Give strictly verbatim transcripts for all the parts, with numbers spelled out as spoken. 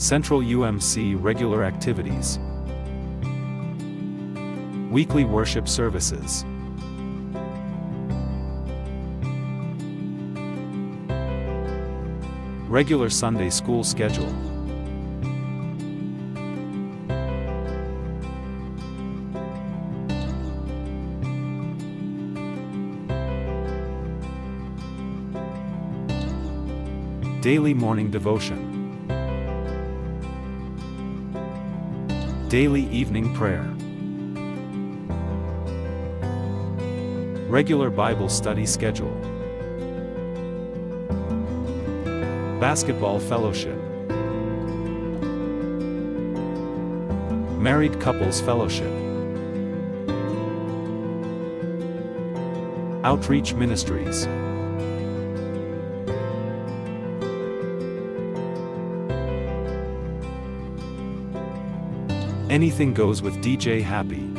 Central U M C regular activities. Weekly worship services. Regular Sunday school schedule. Daily morning devotion. Daily evening prayer. Regular Bible study schedule. Basketball fellowship. Married couples fellowship. Outreach ministries. Anything goes with D J Happy.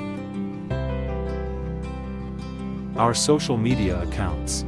Our social media accounts.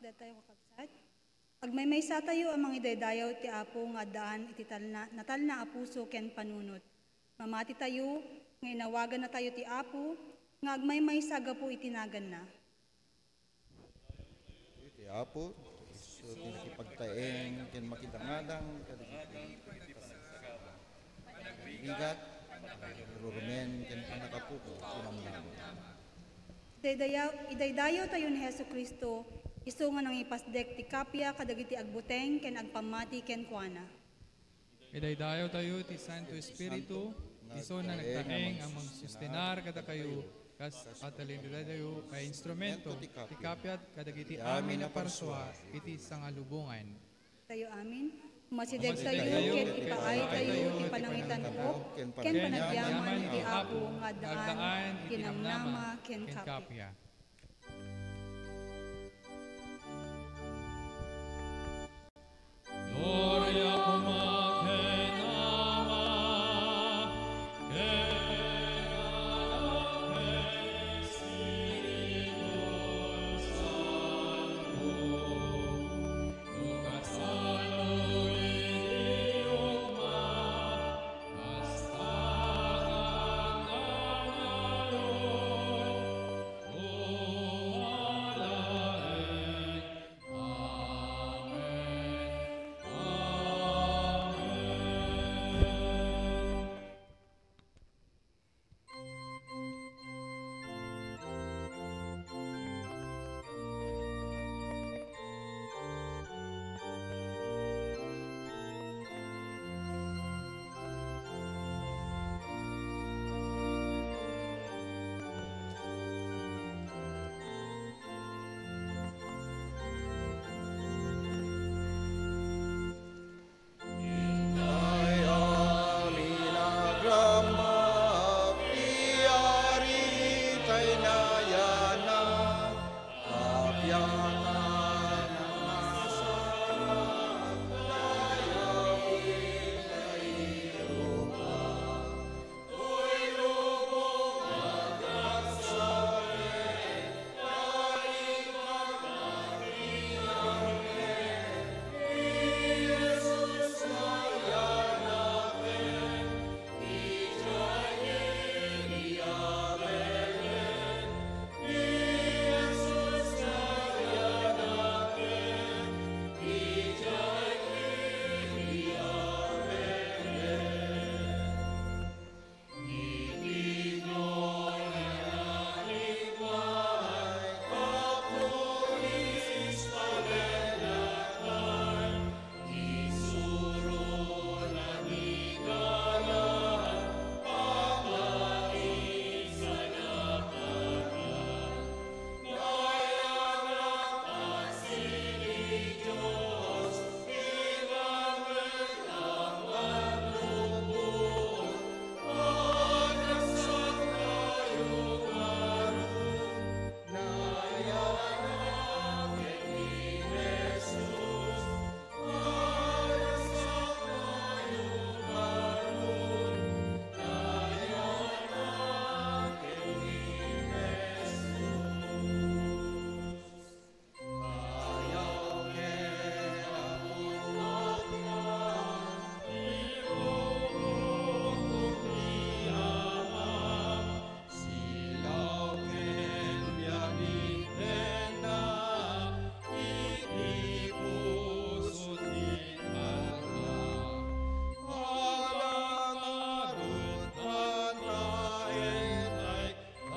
Tayo, kakabsat. Agmaymaysatayo a mangidaydayaw ti Apo nga addaan iti talna, natalna a puso ken panunot. Mamatitayo nga inawagannatayo ti Apo nga agmaymaysa gapu iti naganna. Iti Apo, isu ti nakipagtaeng ken makidangadang kadagiti bigat, rurumen ken pannakapukaw ti namnama. Idaydayaw, idaydayaw tayo ni Jesu-Cristo, isu nga nangipasdek ti kappia kadagiti agbuteng ken agpammati kenkuana. Idaydayaw tayo ti Santo Espiritu, isu nga nagtaeng a mangsustenar kadakayo, kas atalindatayo a instrumento ti kappia kadagiti amin a parsua iti sangalubongan. Tayo amin. Umasideg tayo ket ipaay tayo ti panangitan-ok ken panagyaman iti Apo nga addaan ti namnama ken kappia. Gloria koma ken Ama, ken Anak, ken Espiritu Santo. Intay a minagrama, piari tay nayanak, kapiatan a nasarap, dayaw itay irupa.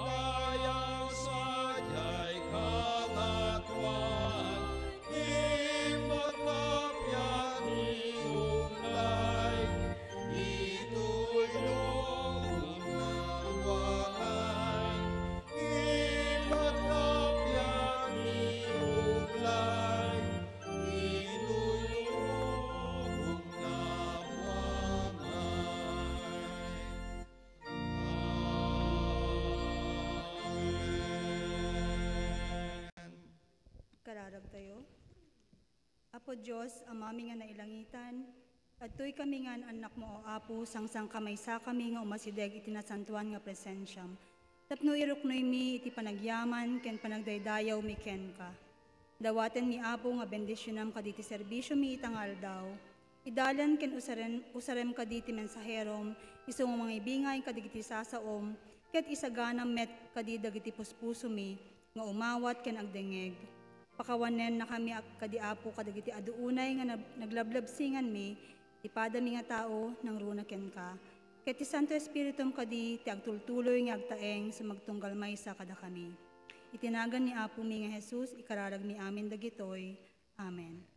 Dayaw sadiay Kangatoan, imbag kappia ni Ublay, itulong na buangay. Imbag kappia ni Ublay, itulong na buangay. Amen. Kararag tayo. Apo Dios, Amami nga nailangitan, adtoy kami nga annakmo, O Apo, sangsangkamaysakami nga umasideg iti nasantoan nga presensiam, tapno iruknoymi iti panagyaman ken panagdaydayawmi kenka. Dawatenmi, Apo, nga bendisionam kaditi serbisiomi ita nga aldaw. Idalem ken usarem, usarem kadi ti mensaherom, isu nga mangibingay kadagiti sasaom, ket isaganam met kadi dagiti puspusomi nga umawat ken agdengngeg. Pakawannennakami a-, kadi, Apo, kadagiti adu unay nga nag-, naglablabsinganmi, ti padami nga tao nangruna kenka. Ket ti Santo Espiritum kadi ti agtultuloy nga agtaeng sa magtunggal maysa kadakami. Iti nagan ni Apomi nga Jesus, ikararagmi amin dagitoy. Amen.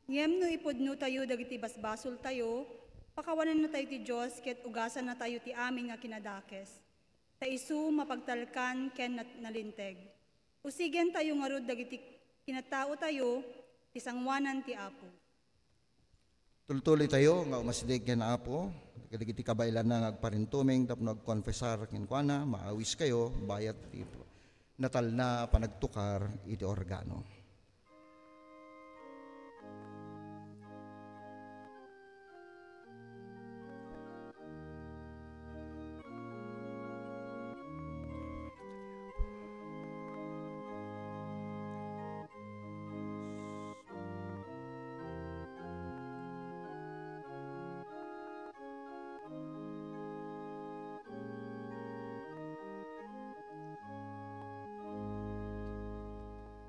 Ngem no ipudnotayo dagiti basbasoltayo, pakawanennatayo ti Dios ket ugasannatayo ti amin nga kinadakes. Ta isu mapagtalkan ken nat-, nalinteg. Usigentayo ngarud dagiti kinataotayo ti sangoanan ti Apo. Tultuloytayo nga umasdeg ken Apo, kadagiti kabaelanna nga agparintumeng tapno agkonfesar kenkuana, maawiskayo, bayat ti natalna a panagtukar iti organo.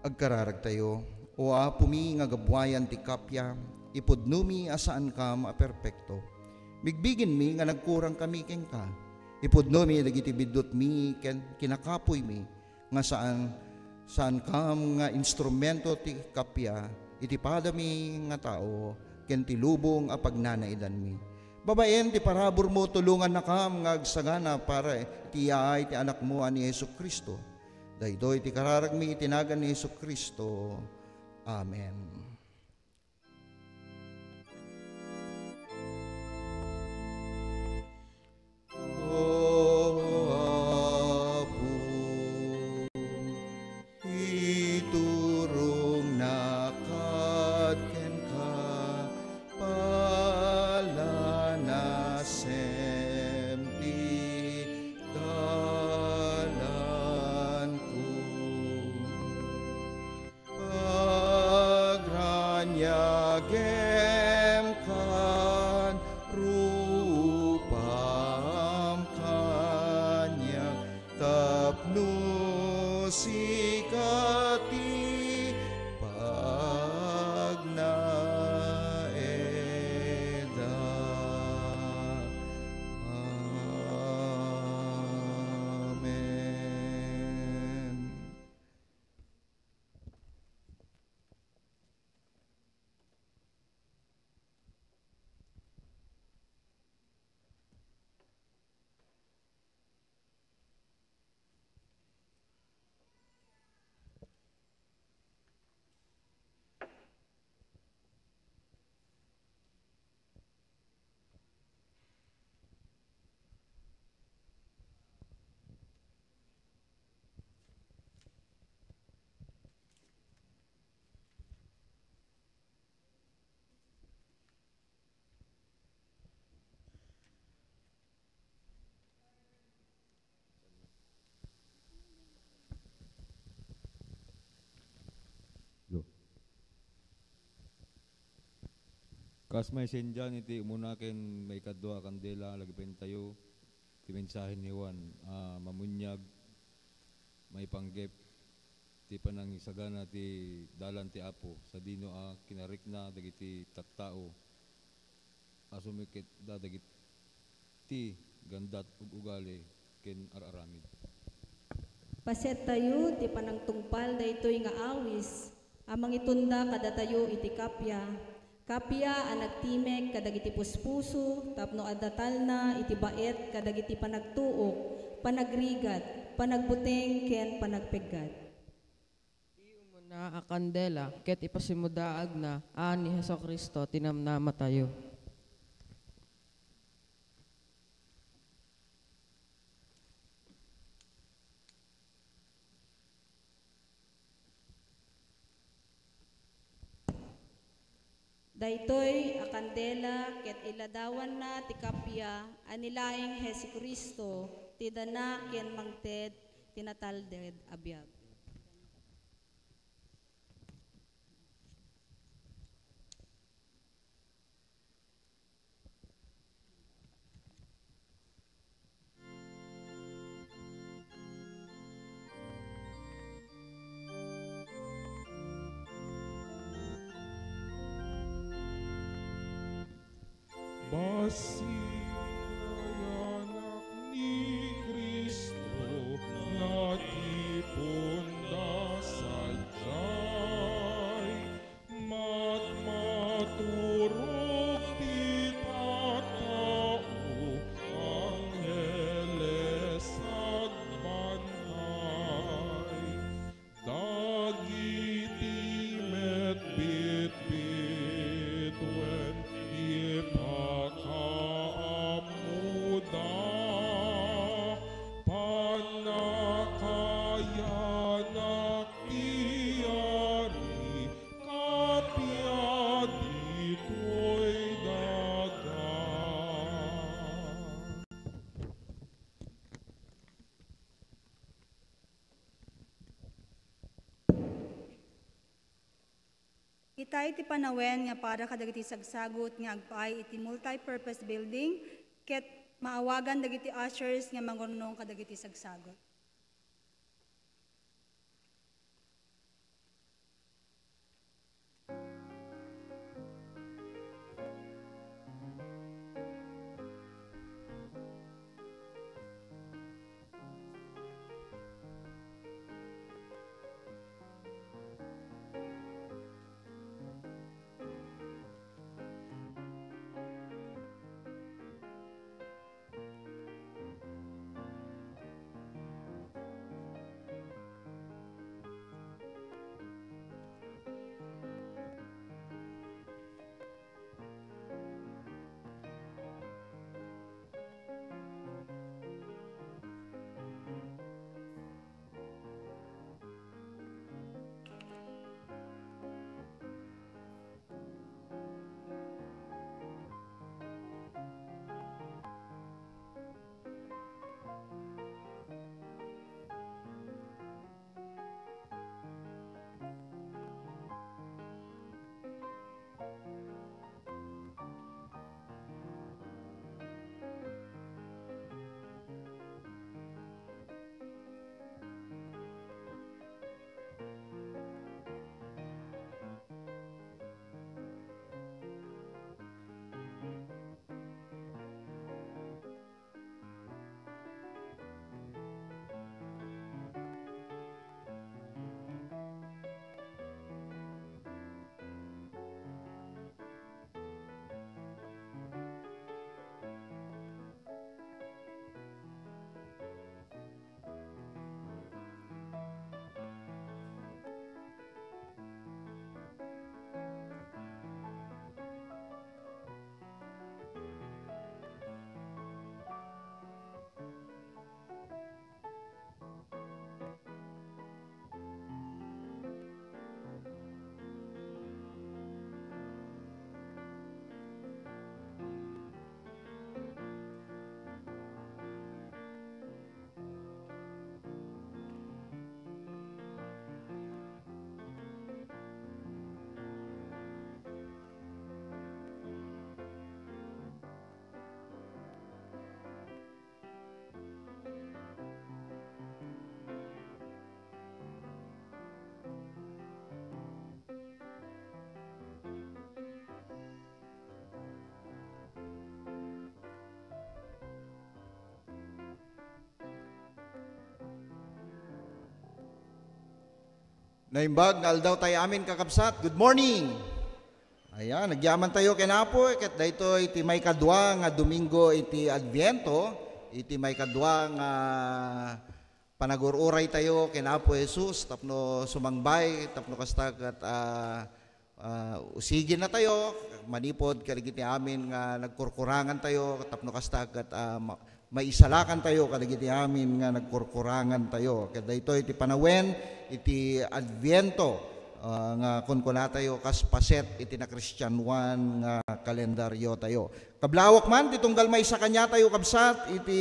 Agkararagtayo. O Apomi nga gabuayan ti kappia, ipudnomi a saankam a perpekto. Bigbigenmi nga nagkurangkami kenka. Ipudnomi dagiti biddutmi ken kinakapuymi nga saan, saankam nga instrumento ti kappia iti padami nga tao ken ti lubong a pagnanaidanmi. Babaen ti paraburmo, tulongannakam nga agsagana para iti yaay ti Anakmo a ni Jesu-Cristo. Daytoy ti kararagmi iti nagan ni Jesu-Cristo. Amen. O Apo, iturongnak kenka, palanasem ti dalanko. Agraniagem kan rupam kaniak tapno sika ti pagnaedak. Amen. Kas maisendian iti umuna ken maikadua a kandela, lagipentayo ti mensahe ni Juan a mamuniag maipanggep ti panangisagana ti dalan ti Apo sadino a kinarikna dagiti tattao a sumiketda dagiti gandat ug ugali ken ar-aramid. Pasettayo ti panangtungpal daytoy nga awis a mangitunda kadatayo iti kappia, Kappia a nagtimek kadagiti puspuso tapno adda talna iti baet kadagiti panagtuok, panagrigat, panagbuteng, ken panagpeggat. Ti umuna a kandela ket ipasimudaagna a ni Jesu-Cristo ti namnamatayo. Daytoy a kandela ket iladawanna ti kappia a ni laeng Jesu-Cristo ti dana ken mangted ti natalded a biag. Bassit nga yanak ni Cristo, natipon da sadiay. Matmaturog ti tattao, angheles agbantay. Dagiti met bitbituen ipakaammoda, pannakayanak ti Yari, kappia ditoy daga. Itay ti panawen nga para kadagiti sagsagut nga agpaay iti multi-purpose building, ket maawagan dagiti ushers nga mangurnong kadagiti sagsagut. Naimbag nga aldaw tayo amin, kakabsat. Good morning! Ayan, nagyamantayo ken Apo, ket daytoy ti maikadua nga Domingo iti Adviento, iti maikadua nga panagur-uraytayo ken Apo Jesus tapno sumangbay, tapno kasta ket, ah, ah, usiginnatayo manipud kadagiti amin nga nagkurkurangantayo, tapno kasta ket, ah, ma-, maisalakantayo kadagiti amin nga nagkurkurangantayo. Ket daytoy ti panawen iti Adviento, ah, nga kunkunatayo kas paset iti nakristianoan nga kalendaryotayo. Kablawak man ti tunggal maysa kaniatayo, kabsat, iti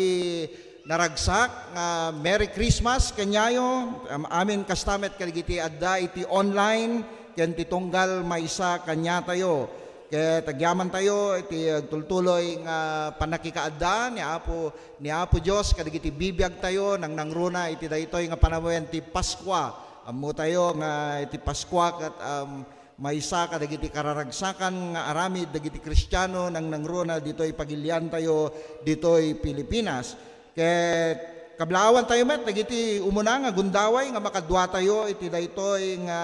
naragsak nga Merry Christmas kaniayo. Am-, amin kasta met kadagiti adda iti online ken ti tunggal maysa kaniatayo. Ket agyamantayo iti agtultuloy nga pannakikaadda ni Apo, ni Apo Dios kadagiti bibiagtayo nangnangruna iti daytoy nga panawen ti Paskua. Ammotayo nga iti Paskua ket, um, maysa kadagiti kararagsakan nga aramid dagiti Kristiano nangnangruna ditoy pagiliantayo ditoy Pilipinas. Ket kablaawantayo met dagiti umuna nga gundaway nga makaduatayo iti daytoy nga,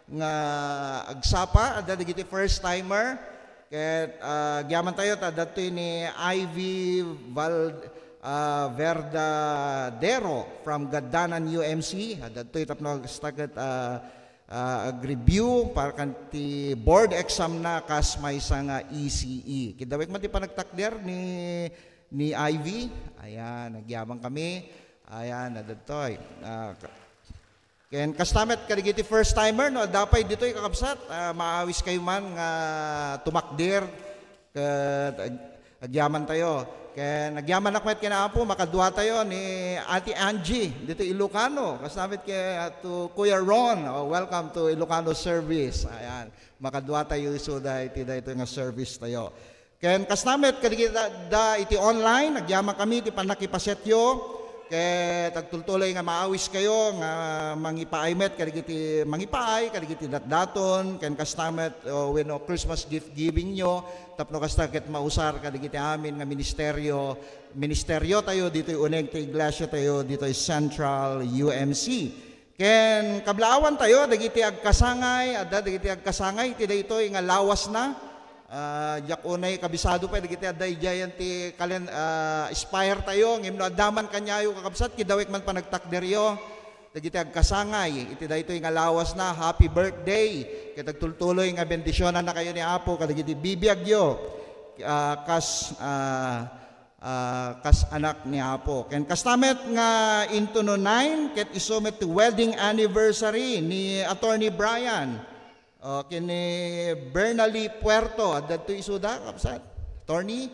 nga agsapa, adda dagiti first timer. Ket, ah, agyamantayo ta adda ditoy ni Ivy Val-, ah, Verdadero from Gaddanan U M C. Adda ditoy tapno kasta ket, ah, ah, ag-review para kan ti board exam na kas maysa nga E C E. Kidawek man ti panagtakder ni, ni Ivy. Ayan, nagyaman kami. Ayan, adda ditoy. Ah, ka-, ken kasta met kadagiti first timer, no, adda pay ditoy, kakabsat, ah, maawis kayo man nga tumakder. Ket ag-, agyamantayo. Ken agyamanak met ken Apo, makaduatayo ni Ate Angie dito Ilocano. Kasta met ken, ah, to Kuya Ron. Oh, welcome to Ilocano service. Ayan. Makaduatayo isuda iti daytoy nga service tayo. Ken kasta met kadagiti da, da iti online, agyaman kami ti pannakipasetyo. Ket agtultuloy nga maawis kayo nga mangipaay met kadagiti mangipaay, kadagiti datdaton, ken kasta met, uh, wenno Christmas gift giving nyo, tapno kasta ket mausar kadagiti amin nga ministerio, ministerio tayo ditoy uneg ti iglesia tayo ditoy Central U M C. Ken kablaawan tayo dagiti agkasangay, adda dagiti agkasangay iti daytoy nga lawasna. Ah, diak unay kabisado pay dagiti adda idiayen ti kalen-, ah, Spire tayo, ngem no adda man kaniayo, kakabsat, kidawek man panagtakderyo. Dagiti agkasangay iti daytoy nga lawasna, happy birthday. Ket agtultuloy nga bendisionannakayo ni Apo kadagiti bibiagyo. Ah, kas, ah, ah, kas anak ni Apo. Ken kasta met nga intuno nine, ket isu met ti wedding anniversary ni Attorney Brian, o, ken ni Bernalie Puerto. Adda ditoy isuda, kabsat. Attorney,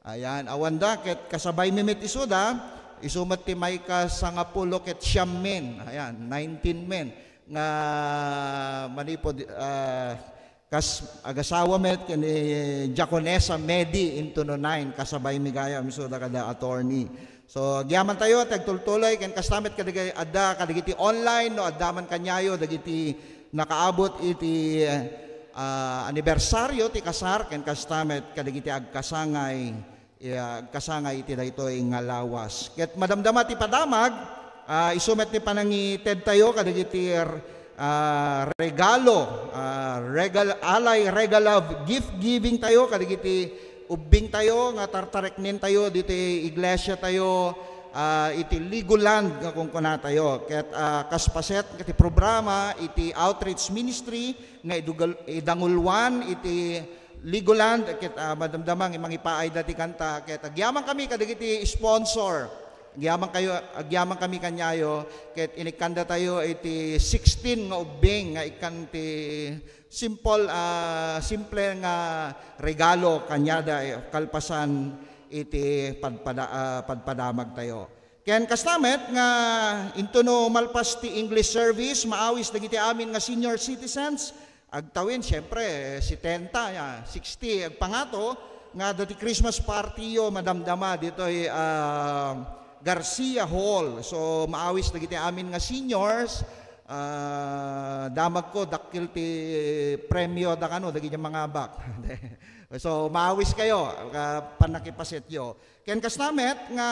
ayan, awanda, ket kasabay mi met isuda, isu met ti maikasangapulo ket siam men. Ayan, nineteen men. Nga manipud, ah, kas agasawa met ken ni Diaconesa Medi intuno nine, kasabay mi gayam isuda kada attorney. So, agyaman tayo, ti agtultuloy, ken kasta met kadagiti adda, kadagiti online, no, adda man kaniayo, dagiti nakaabot iti, ah, anibersaryo ti kasar, ken kasta met kadagiti agkasangay, ya, agkasangay iti daytoy nga lawas. Ket madamdama ti padamag, ah, isu met ti panangitedtayo kadagiti, ah, regalo, ah, regal-, alay, regal of gift giving tayo kadagiti ubbingtayo nga tartareknentayo ditoy iglesiatayo, ah, iti Legoland nga kunkunatayo. Ket, ah, kas paset iti programa iti outreach ministry nga idugal-, idangulwan iti Legoland, ket, ah, madamdama nga mangipaayda ti kanta, ket agyaman kami kadagiti sponsor. Agyaman kayo, agyaman kami kaniayo, ket inikkanda tayo iti sixteen nga ubbing nga ikkan ti simple, ah, simple nga regalo kaniada, eh, kalpasan iti padpada-, ah, padpadamag tayo. Ken kasta met nga intuno malpas ti English service, maawis dagiti amin nga senior citizens, agtawin, siyempre, setenta, ya, sixty, agpangato, nga dati Christmas party yo, madamdama, ditoy, ah, Garcia Hall. So, maawis dagiti amin nga seniors, ah, damagko, dakkel ti premio da kano, dagiti mangabak. So, maawis kayo, ah, pannakipasetyo. Ken kasta met nga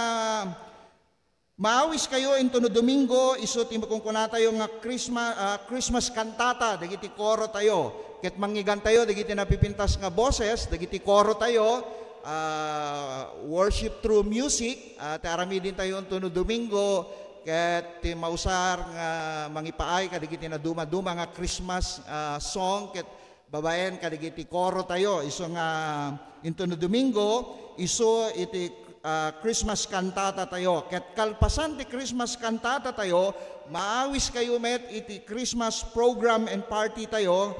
Maawis kayo intono Domingo, isu ti makunkunatayo nga Christmas, ah, Christmas cantata dagiti koro tayo. Ket mangngegatayo dagiti napipintas nga boses, dagiti koro tayo, ah, worship through music, ah, ti aramidentayo intono Domingo, ket ti mausar nga mangipaay kadagiti naduma-duma nga Christmas, ah, song, ket babaen kadagiti koro tayo, isu nga intono Domingo, isu iti, ah, Christmas cantata tayo. Ket kalpasan ti Christmas cantata tayo, maawis kayo met iti Christmas program and party tayo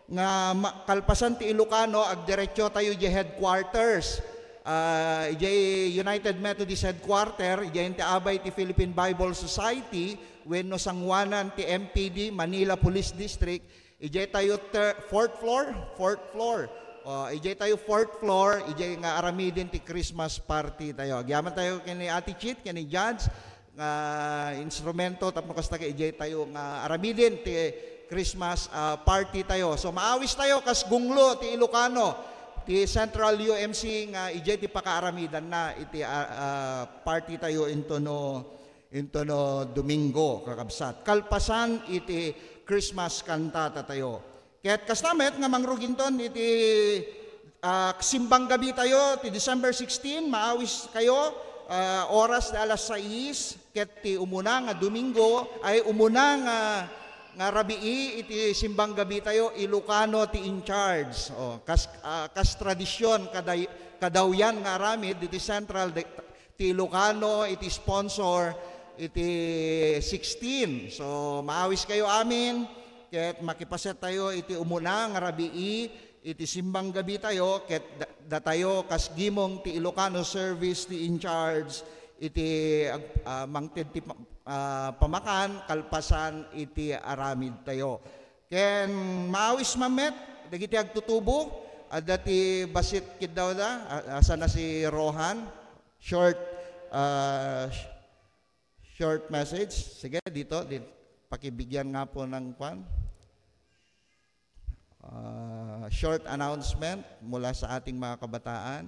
nga ma-, kalpasan ti Ilocano, agdiretso tayo di headquarters. Ah, idiay United Methodist Headquarter, idiay inti abay ti Philippine Bible Society, wenno sanguanan ti M P D, Manila Police District, Idiay tayo ter-, fourth floor, fourth floor. O, idiay tayo fourth floor, idiay nga aramiden ti Christmas party tayo. Agyaman tayo ken ni Ate Chit, ken ni Judge, nga instrumento, tapno kasta ket idiay tayo nga aramiden ti Christmas, ah, party tayo. So, maawis tayo kas gunglo ti Ilocano, ti Central U M C nga idiay ti pakaaramidanna iti, ah, ah, party tayo intono intono Domingo, kakabsat. Kalpasan iti Christmas cantata tayo. Ket kasta met nga mangruginton iti, ah, simbang gabi tayo ti December sixteen, maawis kayo, ah, oras ti alas sais, ket ti umuna nga Domingo, ay umuna nga, nga rabii iti simbang gabi tayo, Ilocano ti in charge. O, kas, ah, kas tradisyon, kaday-, kadawyan nga aramid iti Central de-, ti Ilocano iti sponsor iti sixteen. So, maawis kayo amin, ket makipaset tayo iti umuna nga rabii iti simbang gabi tayo, ket da-, datayo kas gimong ti Ilocano service ti in charge iti ag-, ah, mangted ti pa-, ah, pamakan kalpasan iti aramid tayo. Ken maawis man met dagiti agtutubo, adda ti bassit kiddawda, a-, asana si Rohan? Short, ah, sh-, short message. Sige, dito, di-, pakibigyan nga po ng kwan. Ah, short announcement mula sa ating mga kabataan.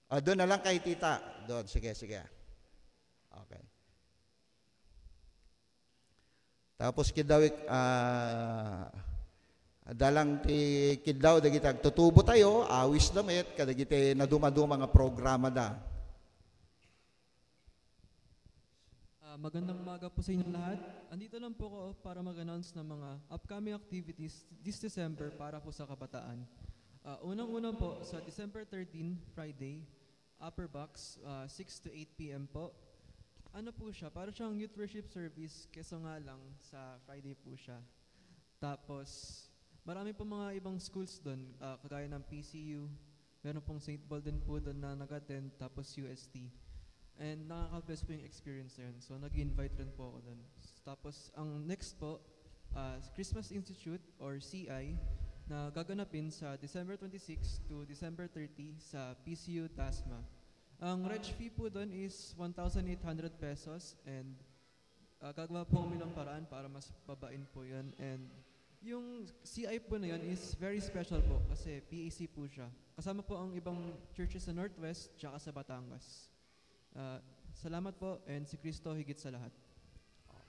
Ah, doon na lang kay tita. Doon, sige, sige. Okay. Tapos kiddaw, ah, adda lang ti kiddaw dagiti agtutubo tayo, awis da met kadagiti naduma-duma nga programa da. Ah, magandang umaga po sa inyong lahat. Andito lang po ako para mag-announce ng mga upcoming activities this December para po sa kabataan. Ah, unang-una po, sa December thirteen, Friday, Upper Box, ah, six to eight P M po. Ano po siya? Para siyang youth worship service, keso nga lang sa Friday po siya. Tapos, marami po mga ibang schools doon, ah, kagaya ng P C U, meron pong Saint Paul din po doon na nag-attend, tapos U S T. And nakaka-bless po yung experience na yun. So, nag-invite rin po ako doon. Tapos, ang next po, ah, Christmas Institute or C I na gaganapin sa December twenty-six to December thirty sa P C U Dasma. Ang reg fee po doon is one thousand eight hundred pesos and, ah, gagawa po kami ng paraan para mas pabain po yun. And yung C I po na yun is very special po kasi P A C po siya. Kasama po ang ibang churches sa Northwest tsaka sa Batangas. Ah, salamat po and si Kristo higit sa lahat.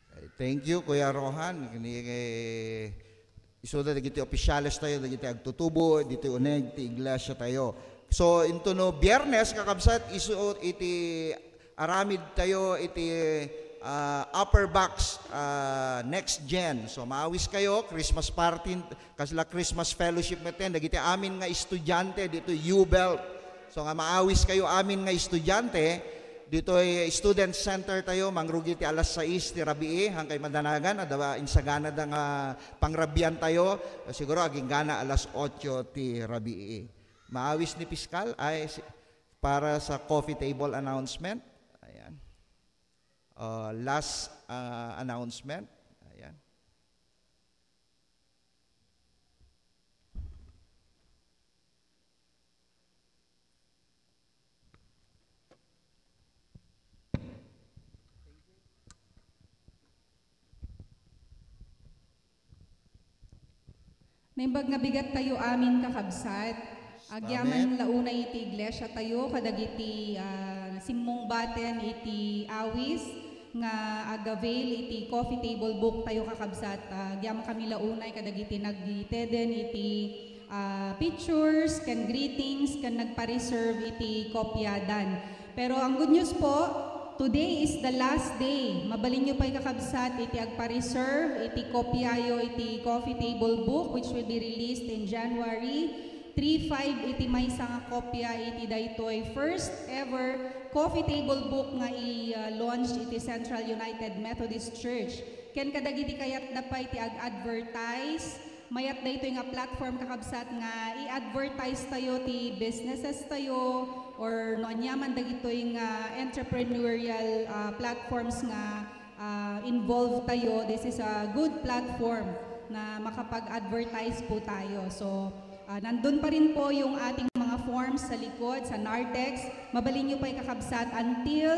Okay, thank you, Kuya Rohan. Kini, eh, isuda dagiti opisyales tayo, dagiti agtutubo, ditoy uneg ti iglesia tayo. So, intono Biyernes, kakabsat, isu iti aramid tayo iti, ah, Upper Box, ah, Next Gen. So, maawis kayo, Christmas party, kasla Christmas fellowship metten, dagiti amin nga estudiante ditoy U-Belt. So, nga maawis kayo amin nga estudiante, ditoy student center tayo, mangrugi ti alas sais ti rabii, hangkay madanagan, adda insaganada nga pangrabian tayo, siguro aginggana alas otso ti rabii. Maawis ni Piskal, ay, si-, para sa coffee table announcement. Ayan. Uh, last, uh, announcement. Ayan. Naimbag nga bigat tayo amin, kakabsat. Agyaman Amen. La unay iti iglesia tayo, kadagiti, ah, simmungbaten iti awis nga agavail iti coffee table book tayo, kakabsat. Ah, agyaman kami la unay kadagiti nagiteden iti, ah, pictures, ken greetings, ken nagpa-reserve iti kopyadan. Pero ang good news po, today is the last day. Mabalinyo pay, kakabsat, iti agpa-reserve iti kopyayo iti coffee table book, which will be released in January. Three five iti maysa nga kopya iti daytoy first ever coffee table book nga i-, ah, launch iti Central United Methodist Church. Ken kadagiti kayatda pay ti ag-advertise, mayat daytoy nga platform, kakabsat, nga i-advertise tayo ti businesses tayo or no aniaman dagitoy nga entrepreneurial, ah, platforms nga ah, involved tayo, this is a good platform na makapag-advertise po tayo. So, ah, nandun pa rin po yung ating mga forms sa likod, sa Nartex. Mabalin nyo pa ikakabsat until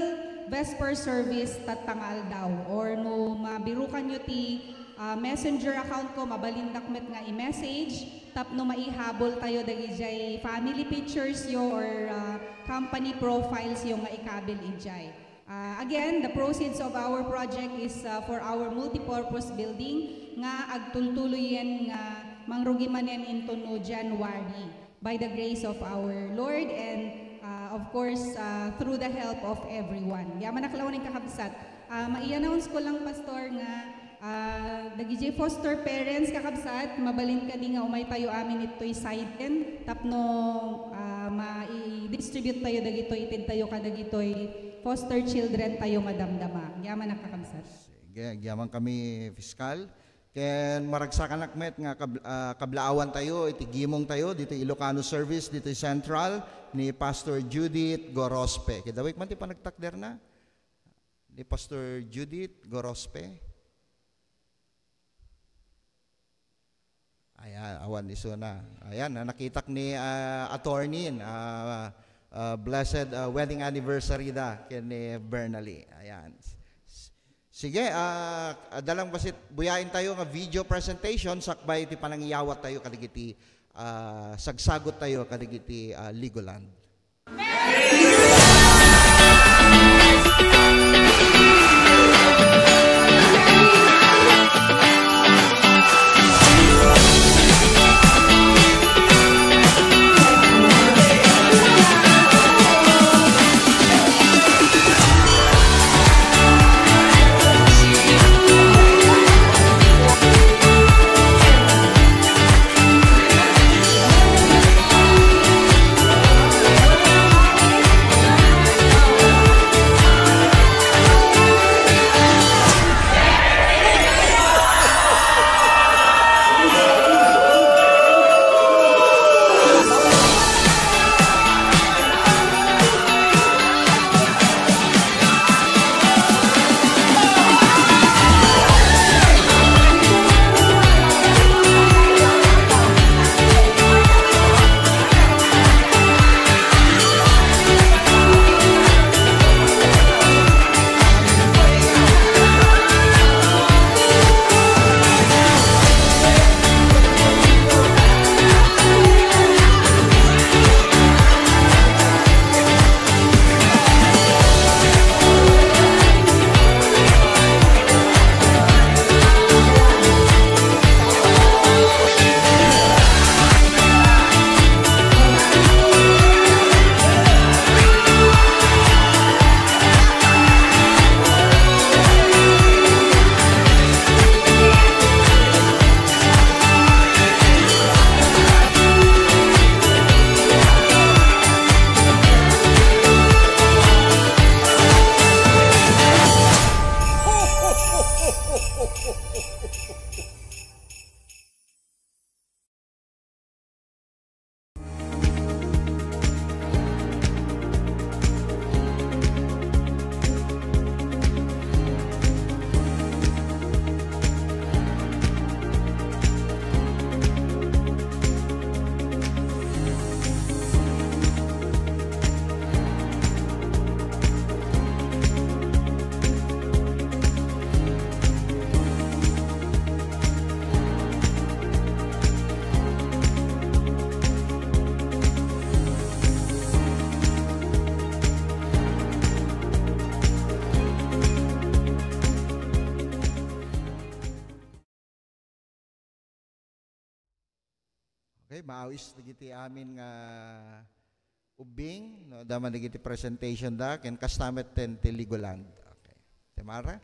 Vesper service tatta nga aldaw. Or no mabirukan nyo ti, ah, messenger account ko, mabalindak met nga i-message tapno maihabol tayo dagijay family pictures yo or, ah, company profiles yo nga ikabil ijay. Ah, again, the proceeds of our project is, ah, for our multipurpose building nga agtultuloyen nga mangrugi manen intono January by the grace of our Lord and, ah, of course, ah, through the help of everyone. Yaman a kalawan, kakabsat. Ah, mai-announce ko lang, Pastor, nga Ah, dagiti foster parents, kakabsat, mabalin kadi nga umay tayo amin itoy side ten tapno, ah, mai-distribute tayo dagitoy, itedtayo kadagitoy foster children tayo madamdama. Yaman a, kakabsat. Sige, agyaman kami, Fiskal. Ken maragsakanak met nga kab-, ah, kablaawan tayo iti gimong tayo ditoy Ilocano Service ditoy Central ni Pastor Judith Gorospe. Kidawik man ti panagtakderna ni Pastor Judith Gorospe. Ayan, awan isuna. Ayan, ah, nakitak ni, ah, attorney, ah, ah, blessed, ah, wedding anniversary da ken ni Bernally. Ayan. S-, sige, ah, adda lang basit buyaen tayo nga video presentation sakbay ti panangiyawat tayo kadagiti, ah, sagsagot tayo kadagiti, ah, Legoland. Okay, maawis dagiti amin nga ubbing, no? Adda man dagiti presentation da, ken kasta met ten ti Legoland. Okay. Te Mara?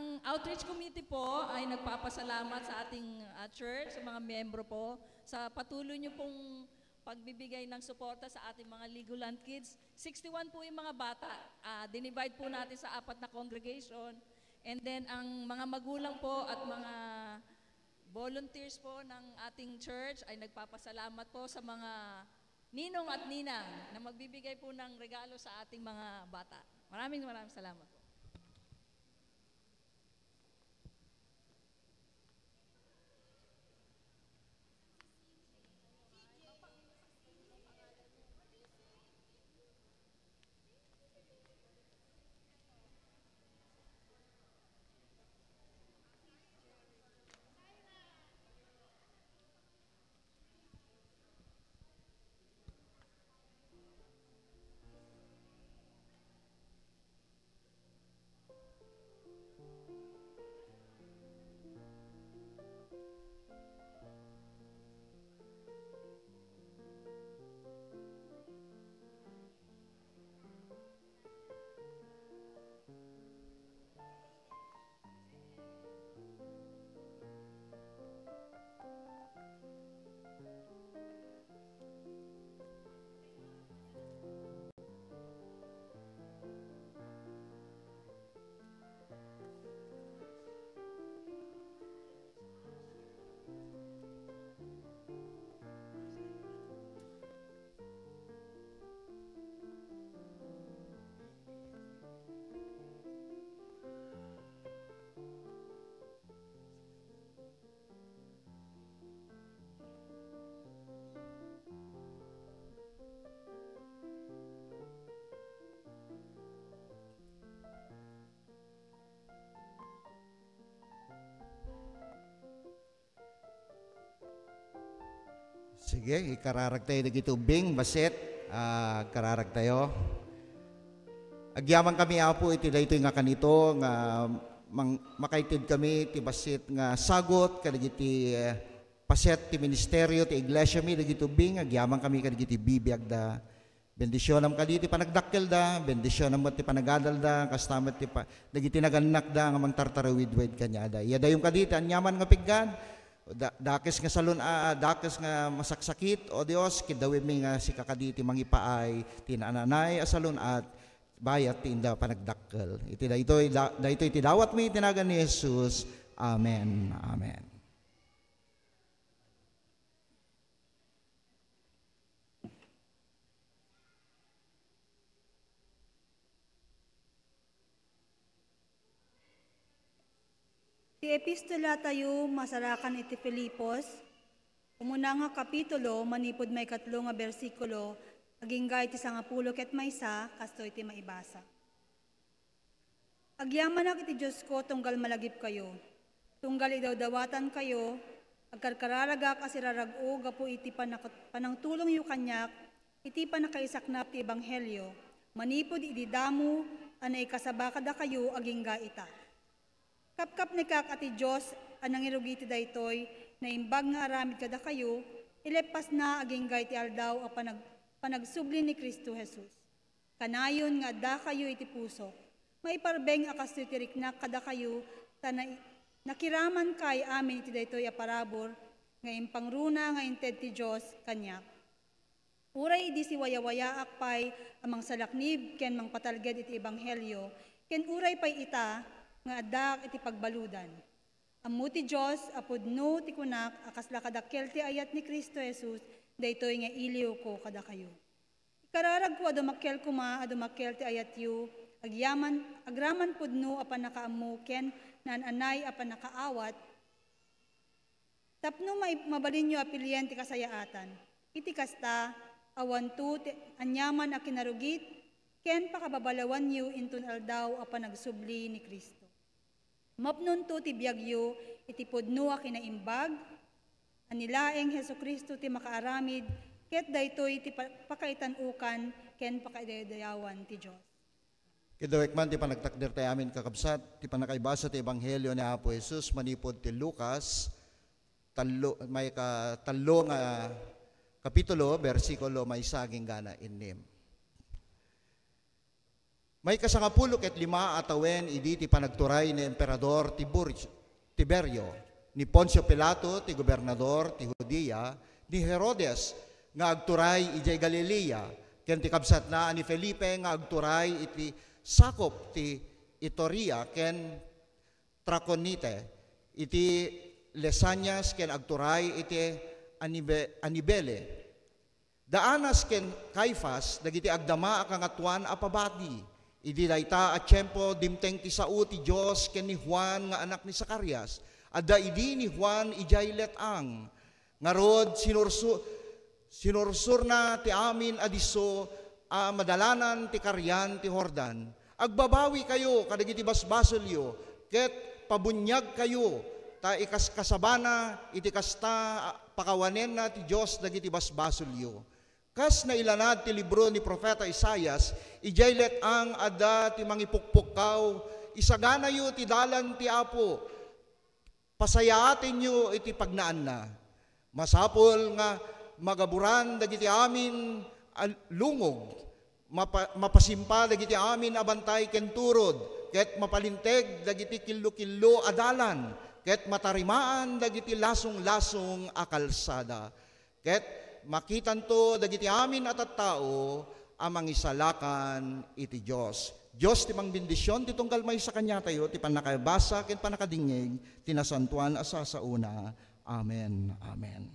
Ang outreach committee po ay nagpapasalamat sa ating, ah, church, sa mga miyembro po, sa patuloy niyo pong pagbibigay ng suporta sa ating mga Legoland Kids. Sixty-one po yung mga bata. Ah, dinivide po natin sa apat na congregation. And then, ang mga magulang po at mga volunteers po ng ating church ay nagpapasalamat po sa mga ninong at ninang na magbibigay po ng regalo sa ating mga bata. Maraming, maraming salamat po. Sige, ikararag tayo dagiti ubbing, bassit. Ah, ikararag tayo. Agyamankami, Apo, iti daytoy nga kanito nga mang-, makaitedkami ti bassit nga sagut kadagiti, eh, paset ti ministerio ti iglesiami dagiti ubbing. Agyamankami kadagiti bibiagda. Bendisionam kadi ti panagdakkelda, bendisionam met ti panagadalda, kasta met ti pa-, dagiti nagannakda nga mangtartarawidwid kaniada. Iyadayom kadi ti aniaman nga piggad, da-, dakes nga salun-, a-, a-, dakes nga masaksakit, O Dios, kiddawemmi nga sika kadi ti mangipaay, ti naananay a salun-at, bayat ti inda panagdakkel. Iti daytoy, da-, daytoy ti dawatmi iti nagan ni Jesus. Amen. Amen. Ti epistola tayo masarakan iti Filipos, umuna nga kapitulo, manipud maikatlo nga bersikulo, agingga iti sangapulo ket maysa, kastoy ti maibasa. Agyamanak iti Diosko tunggal malagipkayo, tunggal idawdawatankayo, agkarkararagak a sirarag-o gapu iti panak-, panangtulongyo kaniak iti pannakaisaknap ti ebanghelio, manipud idi damo a naikasaba kadakayo agingga ita. Kapkapnekak a ti Dios a nangirugi iti daytoy naimbag nga aramid kadakayo, ileppasna agingga iti aldaw a panag-, panagsubli ni Cristo Jesus. Kanayon nga addakayo iti pusok. Maiparbeng a kastoy ti riknak kadakayo, ta na-, nakiramankayo amin iti daytoy a parabur nga impangruna nga inted ti Dios kaniak. Uray idi siwayawayaak pay a mangsalaknib ken mangpatalged iti ebanghelio, ken uray pay ita nga addaak iti pagbaludan. Ammo ti Dios a pudno ti kunak a kasla kadakkel ti ayat ni Cristo Jesus, daytoy nga iliwko kadakayo. Ikararagko a dumakkel koma a dumakkel ti ayatyo, agyaman, agraman pudno a pannakaammo ken naan-anay a pannakaawat, tapno mai-, mabalinyo a pilien ti kasayaatan. Iti kasta, awanto ti aniaman a kinarugit ken pakababalawanyo inton aldaw a panagsubli ni Cristo. Mapnonto ti biagyo iti pudno a kinaimbag, a ni laeng Jesu-Cristo ti makaaramid, ket daytoy ti pa-, pakaitan-okan ken pakadaydayawan ti Dios. Kidawek man ti panagtakder tayo amin, kakabsat, ti panakaibasa ti Ebanghelio ni Apo Jesus manipud ti Lucas, tallo, maikatallo nga kapitulo, bersikulo maysa agingga na innem. Maikasangapulo ket lima a tawen idi ti panagturay ni Emperador Tibur-, Tiberio, ni Poncio Pilato ti gobernador ti Judea, ni Herodes nga agturay idiay Galilea, ken ti kabsatna a ni Felipe nga agturay iti sakup ti Iturea ken Traconite, iti Lisanias ken agturay iti Anibe-, Anibele. Da Anas ken Caifas dagiti agdama a kangatoan a pabati. Idi dayta a tiempo, dimteng ti sao ti Dios ken ni Juan nga anak ni Zacarias. Adda idi ni Juan idiay let-ang. Ngarud, sinursu-, sinursurna ti amin a disso a madalanan ti karian ti Jordan. Agbabawikayo kadagiti basbasolyo, ket pabuniagkayo, ta ikaskasabana iti kasta a pakawanenna ti Dios dagiti basbasolyo. Kas nailanad ti libro ni Profeta Isaias, idiay let-ang adda ti mangipukpukkaw, isaganayo ti dalan ti Apo. Pasayaatenyo iti pagnaanna. Masapul nga magaburan dagiti amin a lungog, mapa-, mapasimpa dagiti amin a bantay ken turod, ket mapalinteg dagiti killo-killo a dalan, ket matarimaan dagiti lasong-lasong a kalsada. Ket makitanto dagiti amin a tattao a mangisalakan iti Dios. Dios ti mangbendision ti tunggal maysa kaniatayo ti pannakabasa ken pannakadingngeg ti nasantoan a sasaona. Amen. Amen.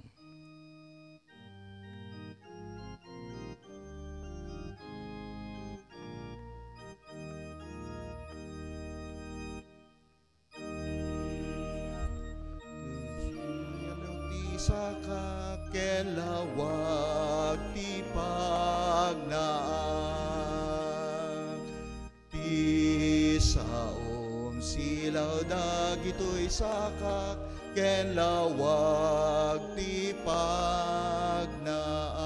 Ti sakak ken lawag ti pagnaak. Ti saom silaw dagitoy sakak ken lawag ti pagnaak.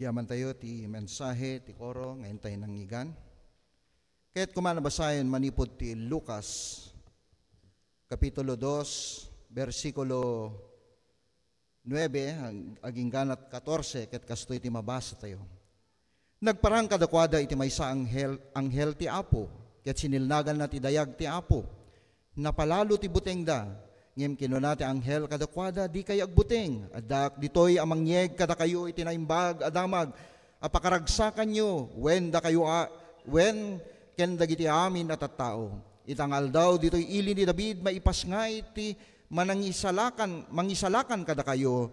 Agyamantayo ti mensahe ti koro nga intay nangngegan. Ket koma nabasaen manipud ti Lucas, Kapitulo dos, bersikulo nuebe, ag-, agingganat katorse, ket kastoy ti mabasatayo. Nagparang kadakuada iti maysa anghel, anghel ti Apo, ket sinilnaganna ti dayag ti Apo. Napalalo ti butengda, ngem kinuna ti anghel kadakuada, "Dikay agbuteng. Addaak ditoy a mangyeg kadakayo iti naimbag a damag a pakaragsakanyo, wen dakayo a, wen ken dagiti amin a tattao. Ita nga aldaw ditoy ili ni David, maipasngay ti manangisalakan, mangisalakan kadakayo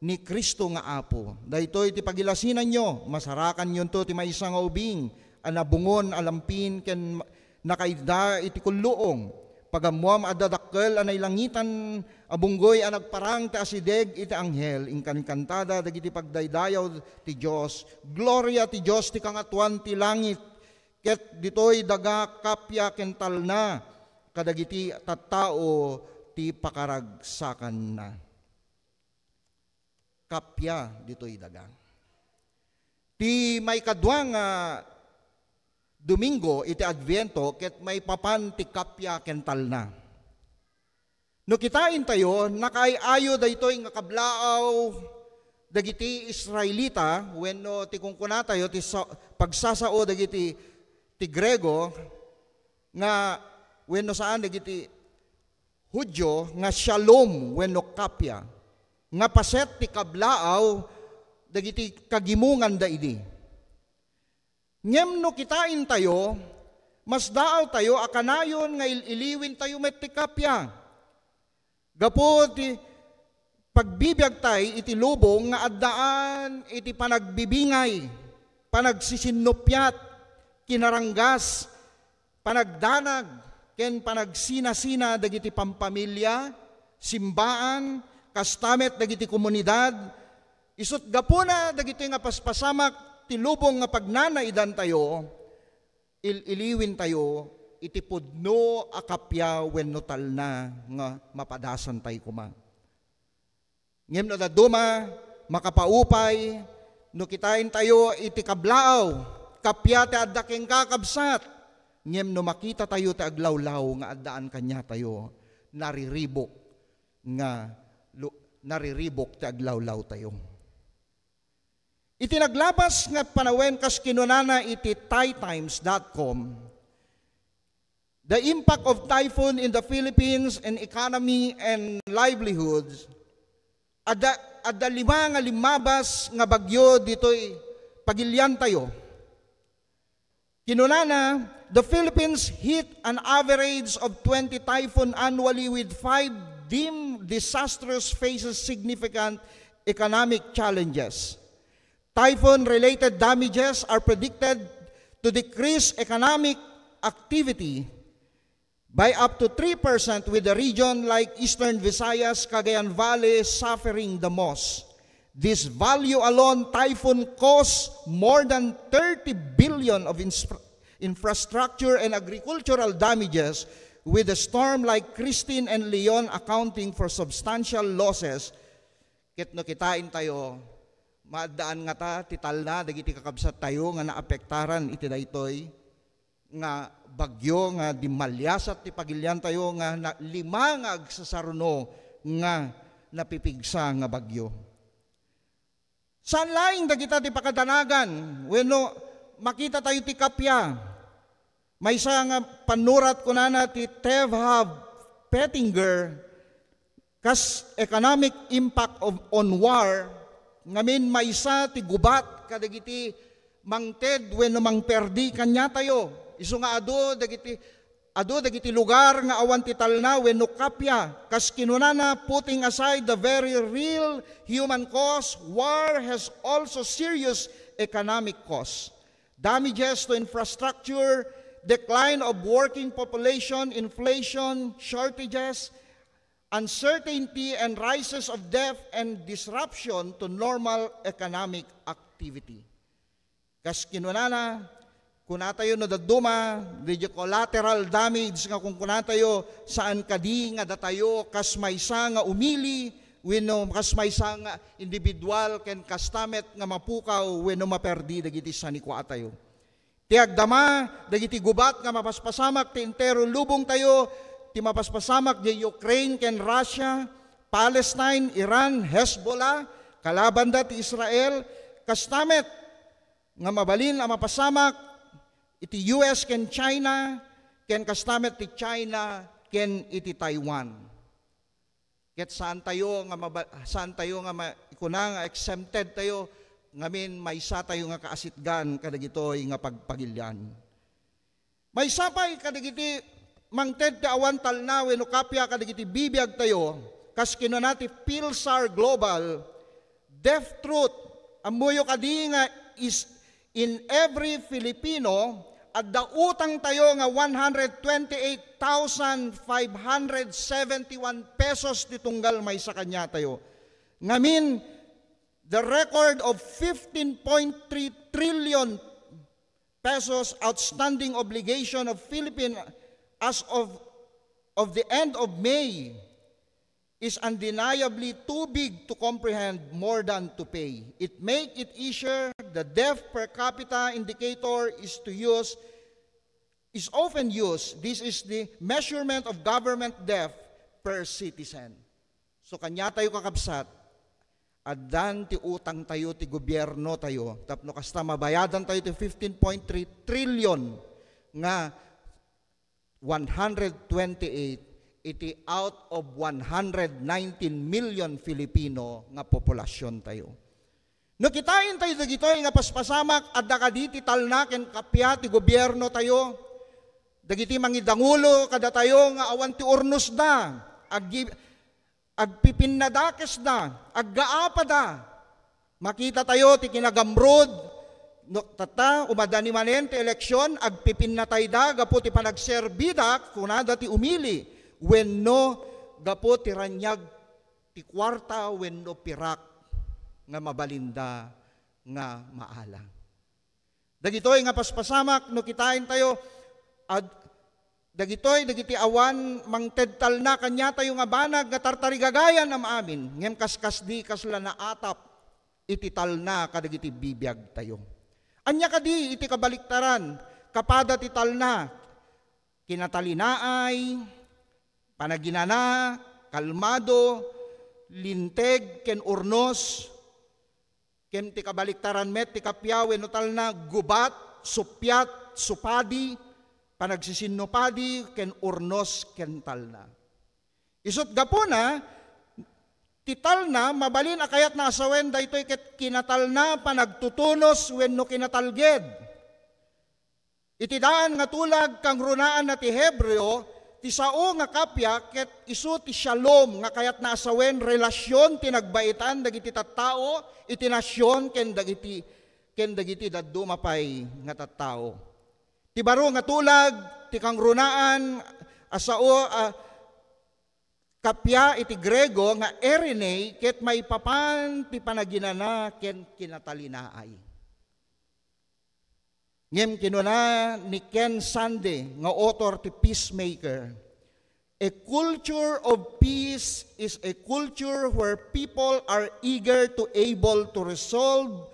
ni Cristo nga Apo. Daytoy ti pagilasinanyo, masarakanyonto ti maysa nga ubing a nabungon a lampin ken nakaidda iti kulluong. Pagammoam, adda dakkel a nailangitan a bunggoy a nagparang ti asideg iti anghel. Inkankantada dagiti pagdaydayaw ti Dios. Gloria ti Dios ti kangatoan ti langit, ket ditoy daga kappia ken talna kadagiti tattao ti pakaragsakanna." Kappia ditoy daga. Ti maikadua nga Domingo iti Adviento ket maipapan ti kappia ken talna. No kitaentayo, nakaay-ayo daytoy nga kablaaw dagiti Israelita wenno ti kunkunatayo ti sa-, pagsasao dagiti ti Griego nga wenno saan dagiti Judio nga shalom wenno kappia, nga paset ti kablaaw dagiti kagimonganda idi. Ngem no kitaentayo, masdaawtayo a kanayon nga il-iliwentayo met ti kappia. Gapu ti pagbibiagtay iti lubong nga addaan iti panagbibingay, panagsisinnuppiat, kinaranggas, panagdanag, ken panagsinasina dagiti pampamilia, simbaan, kasta met dagiti komunidad. Isut' gapuna dagitoy nga paspasamak ti lubong nga pagnanaidantayo, il-iliwentayo iti pudno a kappia wenno talna nga mapadasantay koma. Ngem no dadduma, makapaupay no kitaentayo iti kablaaw, kappia ti adda kenka, kabsat. Ngem no makitatayo ti aglawlaw nga addaan kaniatayo, nariribuk nga lu-, nariribuk ti aglawlawtayo. Iti naglabas nga panawen, kas kinunana iti thai times dot com, "The impact of typhoon in the Philippines and economy and livelihoods." Adda, adda lima nga limmabas nga bagyo ditoy pagiliantayo. Kinunana, "The Philippines hit an average of twenty typhoon annually, with five deemed disastrous, faces significant economic challenges. Typhoon-related damages are predicted to decrease economic activity by up to three percent, with the region like Eastern Visayas, Cagayan Valley suffering the most. This value alone, typhoon caused more than thirty billion of insfra-, infrastructure and agricultural damages, with a storm like Christine and Leon accounting for substantial losses." Ket no kitaentayo, maaddaan ngata ti talna dagiti kakabsattayo nga naapektaran iti daytoy nga bagyo nga dimmaliasat ti pagiliantayo nga na-, lima nga agsasaruno nga napipigsa nga bagyo. Saan laeng dagita ti pakadanagan wenno makitatayo ti kappia. Maysa nga pannurat, kunana ti Tevhav Pettinger, kas economic impact of, on war, ngamin maysa ti gubat kadagiti mangted wenno mangperdi kaniatayo. Isu nga adu dagiti, adu dagiti lugar nga awan ti talna wenno kappia. Kas kinunana, "Putting aside the very real human cause, war has also serious economic cause. Damages to infrastructure, decline of working population, inflation, shortages, uncertainty, and rises of debt and disruption to normal economic activity." Kas kinunana, kunatayo no dadduma, daydi collateral damage nga kunkunatayo, saan kadi nga datayo kas maysa nga umili wenno kas maysa nga individual ken kasta met nga mapukaw wenno maperdi dagiti sanikuatayo. Ti agdama dagiti gubat nga mapaspasamak ti entero lubongtayo, ti mapaspasamak di Ukraine ken Russia, Palestine, Iran, Hezbollah, kalabanda ti Israel, kasta met nga mabalin a mapasamak iti U S ken China, ken kasta met ti China ken iti Taiwan. Ket saantayo nga maba-, saantayo nga ma-, ikuna nga exempted tayo, ngamin maysa tayo nga kaasitgan kadagitoy nga pagpagilian. Maysa pay kadagiti mangted ti awan talna wenno kappia kadagiti bibiag tayo, kas kinuna ti PhilSAR Global, Deaf Truth, ammoyo kadi nga is in every Filipino, adda utang tayo nga one hundred twenty-eight thousand five hundred seventy-one pesos ti tunggal maysa kaniatayo. Ngamin, the record of fifteen point three trillion pesos outstanding obligation of Philippine as of, of the end of May is undeniably too big to comprehend more than to pay. It make it easier, the deaf per capita indicator is to use, is often used. This is the measurement of government debt per citizen. So, kaniatayo, kakabsat, addan ti utang tayo ti gobierno tayo, tapno kasta mabayadan tayo ti fifteen point three trillion nga one hundred twenty-eight iti out of one hundred nineteen million Filipino nga populasyon tayo. No kitaen tayo dagitoy nga paspasamak, adda kadi ti talna ken kappia ti gobierno tayo? Dagiti mangidangulo kadatayo nga awan ti urnosda, aggi-, agpipinnadakesda, aggaapada. Makita tayo ti kinagamrud, no, tatta, umadani manen ti eleksyon, agpipinnatayda gapu ti panagserbida, kunada ti umili, wenno gapu ti raniag ti kuarta wenno pirak nga mabalinda nga maala. Dagitoy nga paspasamak no kitaen tayo, ad-, dagitoy dagiti awan mangted talna kaniatayo nga banag nga tartarigagayan a maamin, ngem kaskasdi kasla naatap iti talna kadagiti bibiag tayo. Ania kadi iti kabaliktaran, kapada ti talna? Kinatalinaay, panaginana, kalmado, linteg, ken urnos, ken ti kabaliktaran met ti kappia wenno talna, gubat, suppiat, supadi, panagsisinno padi, ken urnos ken talna. Isut' gapuna, ti talna, mabalin a kayatna a sawen daytoy ket kinatalna, panagtutunos wenno kinatalged. Iti daan nga tulag, kangrunaanna ti Hebreo, ti sao nga kappia ket isu ti shalom nga kayatna a sawen relasion ti nagbaetan dagiti tattao iti nasion ken dagiti, ken dagiti dadduma pay nga tattao. Ti baro nga tulag, ti kangrunaan a sao a kappia iti Griego nga eirene ket maipapan ti panaginana ken kinatalinaay. Ngem kinuna ni Ken Sande nga author ti Peacemaker, "A culture of peace is a culture where people are eager to able to resolve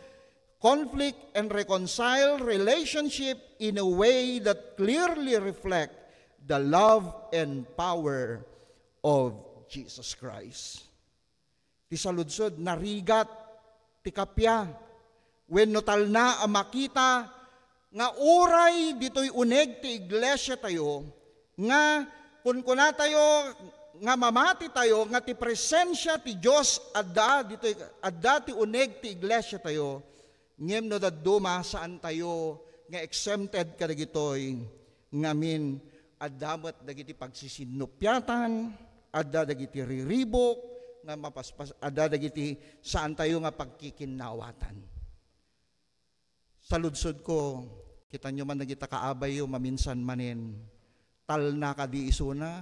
conflict and reconcile relationship in a way that clearly reflect the love and power of Jesus Christ." Ti saludsod, narigat ti kappia wenno talna a makita nga uray ditoy uneg ti iglesia tayo nga kunkunatayo nga mamati tayo nga ti presensia ti Dios adda ditoy, adda ti uneg ti iglesia tayo. Ngem no dadduma, saantayo nga exempted kadagitoy. Ngamin, adda met dagiti pagsisinnupiatan, adda dagiti riribuk, nga mapaspas-, adda dagiti saantayo nga pagkikinnawatan. Saludsodko, kitanyo man dagita kaabayyo maminsan manen, talna kadi isuna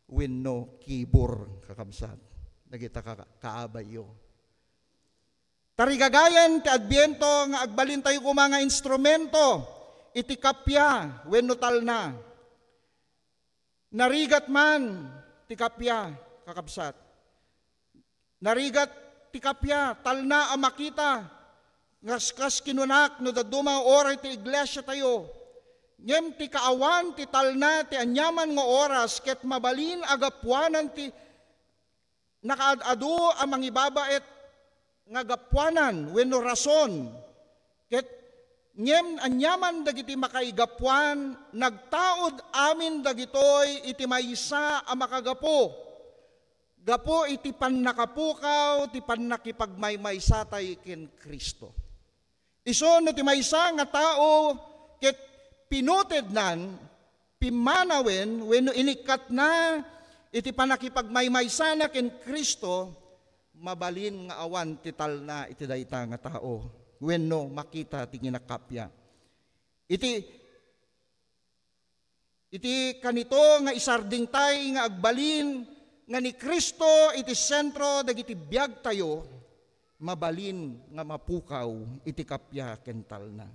wenno kibor, kakabsat, dagita ka-, kaabayyo. Tarigagayan ti Adviento nga agbalintayo koma nga instrumento iti kappia wenno talna. Narigat man ti kappia, kakabsat. Narigat ti kappia, talna a makita. Ngaskas kinunak no dadduma nga uray ti iglesia tayo. Ngem ti kaawan ti talna ti aniaman nga oras ket mabalin a gapuanan ti nakaad-adu a mangibabaet nga gapuanan wenno rason. Ket ngem aniaman dagiti makaigapuan, nagtaud amin dagitoy iti maysa a makagapu. Gapu iti pannakapukaw ti pannakipagmaymaysatay ken Cristo. Isu no ti maysa nga tao ket pinutednan, pimmanawen wenno inikkatna iti pannakipagmaymaysana ken Cristo, mabalin nga awan ti talna iti dayta nga tao wenno makita ti kinakappia. Iti Iti kanito nga isardingtay nga agbalin nga ni Cristo iti sentro dagiti biagtayo, mabalin nga mapukaw iti kappia ken talna.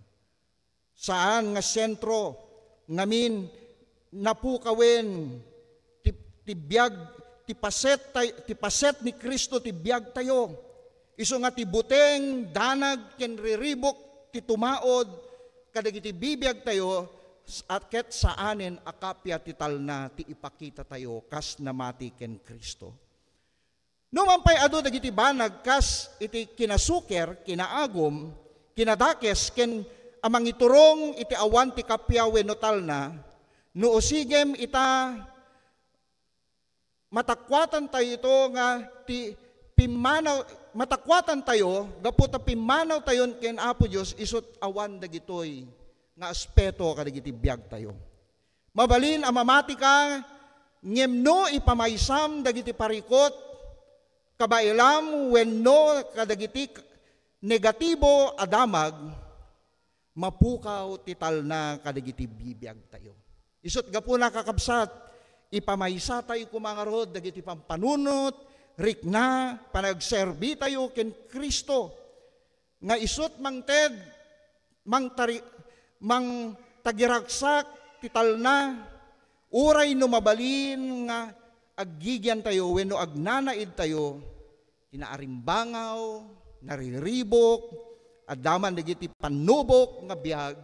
Saan nga sentro ngamin napukawen ti, ti biag, ti paset tay-, ti paset ni Cristo ti biagtayo. Isu nga ti buteng, danag, ken riribuk ti tumaud kadagiti bibiagtayo, s-, at ket saanen a kappia ti talna ti ipakitatayo kas namati ken Cristo. Numan pay adu dagiti banag kas iti kinasuker, kinaagum, kinadakes, ken a mangiturong iti awan ti kappia wenno talna, no usigem ita, matakuatan tayo ito nga ti pimmanaw, matakuatan tayo gapu ta pimmanaw tayon ken Apo Dios, isut awan dagitoy nga aspeto kadagiti biag tayo. Mabalin a mamati ka, ngem no ipamaysam dagiti parikut, kabaelam wenno kadagiti negatibo a damag, mapukaw ti talna kadagiti bibiag tayo. Isut gapuna, kakabsat, ipamaysatayo koma ngarud dagiti pampanunot, rikna, panagserbi tayo ken Cristo, nga isut mangted, mangtari-, mangtagiragsak ti talna, uray no mabalin nga aggigian tayo wenno agnanaid tayo, ti naarimbangaw, nariribuk, adda man dagiti pannubok nga biag,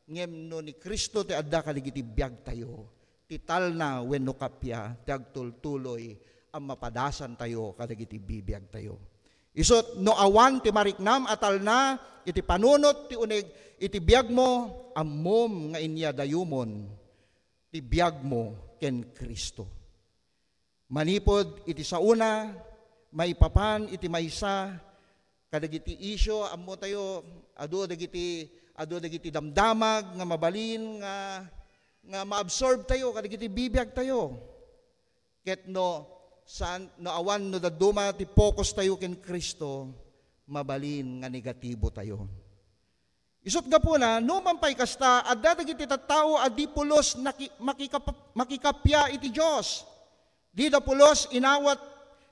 ngem no ni Cristo ti adda kadagiti biagtayo, ti talna wenno kappia ti agtultuloy a mapadasantayo kadagiti bibiagtayo. Isut, no awan ti mariknam a talna iti panunot ti uneg iti biagmo, ammom nga inya dayumon ti biagmo ken Cristo. Manipud iti saona, maipapan iti maysa kadagiti isyu, ammo tayo, adu dagiti, adu dagiti damdamag nga mabalin nga, nga maabsorb tayo kadagiti bibiag tayo. Ket no saan, no awan, no dadduma ti focus tayo ken Cristo, mabalin nga negatibo tayo. Isut gapuna, numan pay kasta, adda dagiti tattao a di pulos naki-, makikap-, makikappia iti Dios. Dida pulos inawat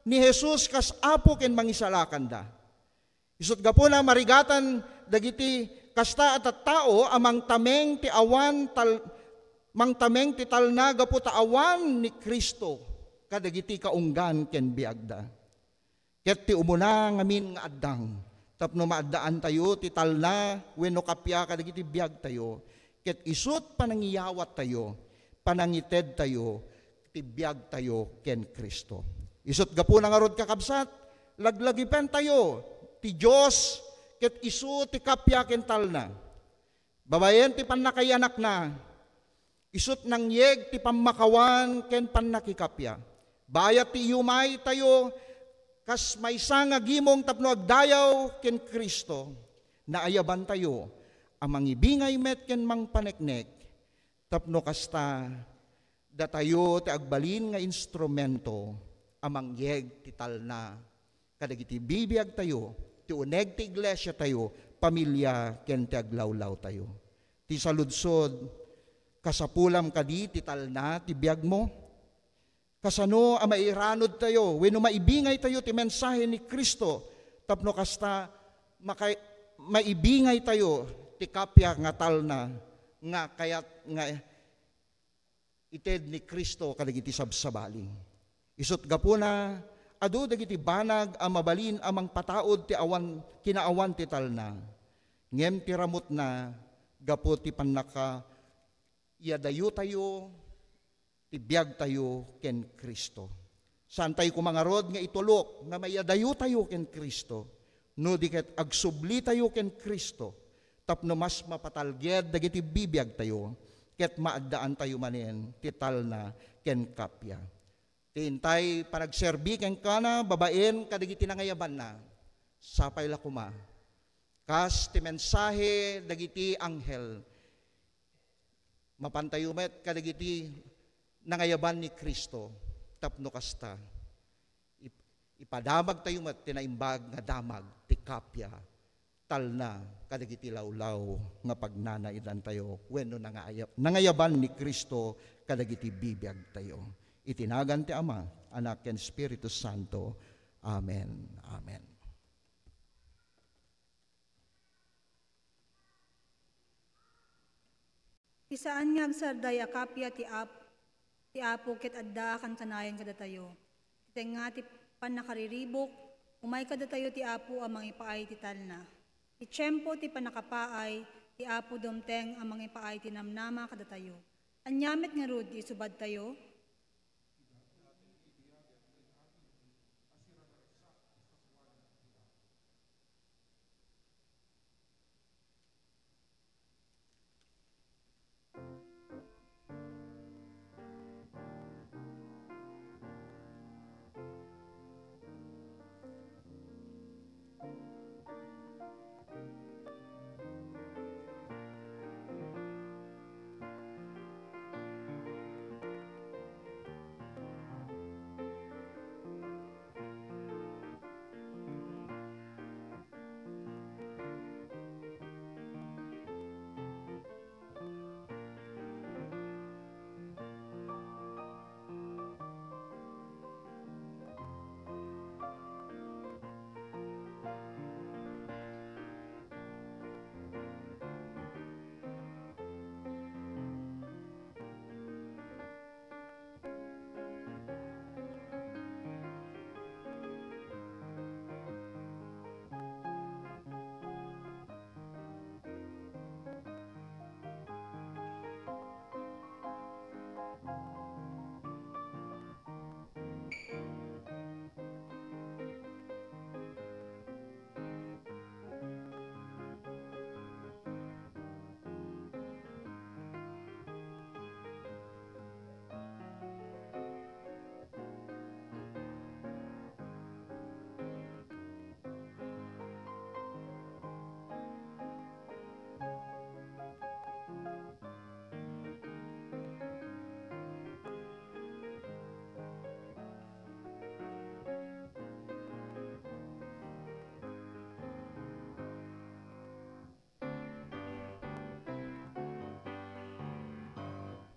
ni Jesus kas Apo ken Mangisalakanda. Isut gapuna, marigatan dagiti kasta a tattao a mangtameng ti awan tal-, mangtameng ti talna gapu ta awan ni Cristo kadagiti kaunggan ken biagda. Ket ti umuna ngamin nga addang tapno maaddaantayo ti talna wenno kappia kadagiti biagtayo, ket isut panangiyawattayo, panangitedtayo ti biagtayo ken Cristo. Isut gapuna ngarud, kakabsat, laglagipentayo ti Dios ket isu ti kappia ken talna. Babaen ti pannakaiyanakna, isut nangyeg ti pammakawan ken pannakikappia. Bayat ti iyumaytayo kas maysa nga gimong tapno agdayaw ken Cristo, naayabantayo a mangibingay met ken mangpaneknek tapno kasta, datayo ti agbalin nga instrumento a mangyeg ti talna kadagiti bibiagtayo, ti uneg ti iglesiatayo, pamilia, ken ti aglawlawtayo. Ti saludsod, kasapulam kadi ti talna ti biagmo? Kasano a mairanudtayo wenno maibingaytayo ti mensahe ni Cristo tapno kasta maka-, maibingaytayo ti kappia nga talna nga kayat nga ited ni Cristo kadagiti sabsabali. Isut gapuna, adu dagiti banag a mabalin a mangpataud ti awan, kinaawan ti talna. Ngem ti ramutna gapu ti pannaka-, iyadayotayo ti biagtayo ken Cristo. Saantayo koma ngarud nga itulok nga maiyadayotayo ken Cristo, no di ket agsublitayo ken Cristo tapno mas mapatalged dagiti bibiagtayo ket maaddaantayo manen ti talna ken kappia. Ti intay panagserbi kenkuana babaen kadagiti nangayabanna, sapay la koma. Kas ti mensahe dagiti anghel, mapantayo met kadagiti nangayaban ni Cristo tapno kasta, ip-, ipadamagtayo met ti naimbag nga damag ti kappia, talna kadagiti lawlaw nga pagnanaidantayo wenno nangayab-, nangayaban ni Cristo kadagiti bibiagtayo. Iti nagan ti Ama, Anak, ken Espiritu Santo. Amen. Amen. Ti saan nga agsarday a kappia ti Ap-, ti Apo ket adda a kankanayon kadatayo. Ti tengnga ti pannakariribuk, umay kadatayo ti Apo a mangipaay ti talna. Ti tiempo ti pannakapaay, ti Apo dumteng a mangipaay ti namnama kadatayo. Ania met ngarud ti isubadtayo?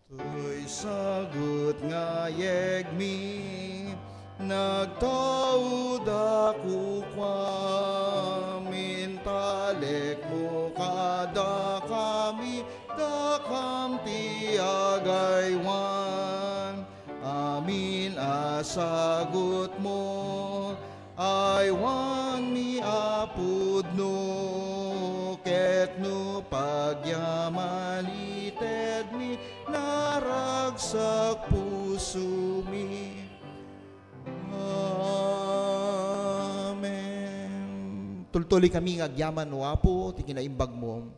Toy sagut nga yegmi, nagtaudak kukuam, intalekmo kadakami, dakam ti agaywan. Amin a sagutmo, aywanmi a pudno, ket no pagyamalitedmi, naragsak pusomi. Amen. Tultuloy kami nga agyaman, O Apo, ti kinaimbagmo.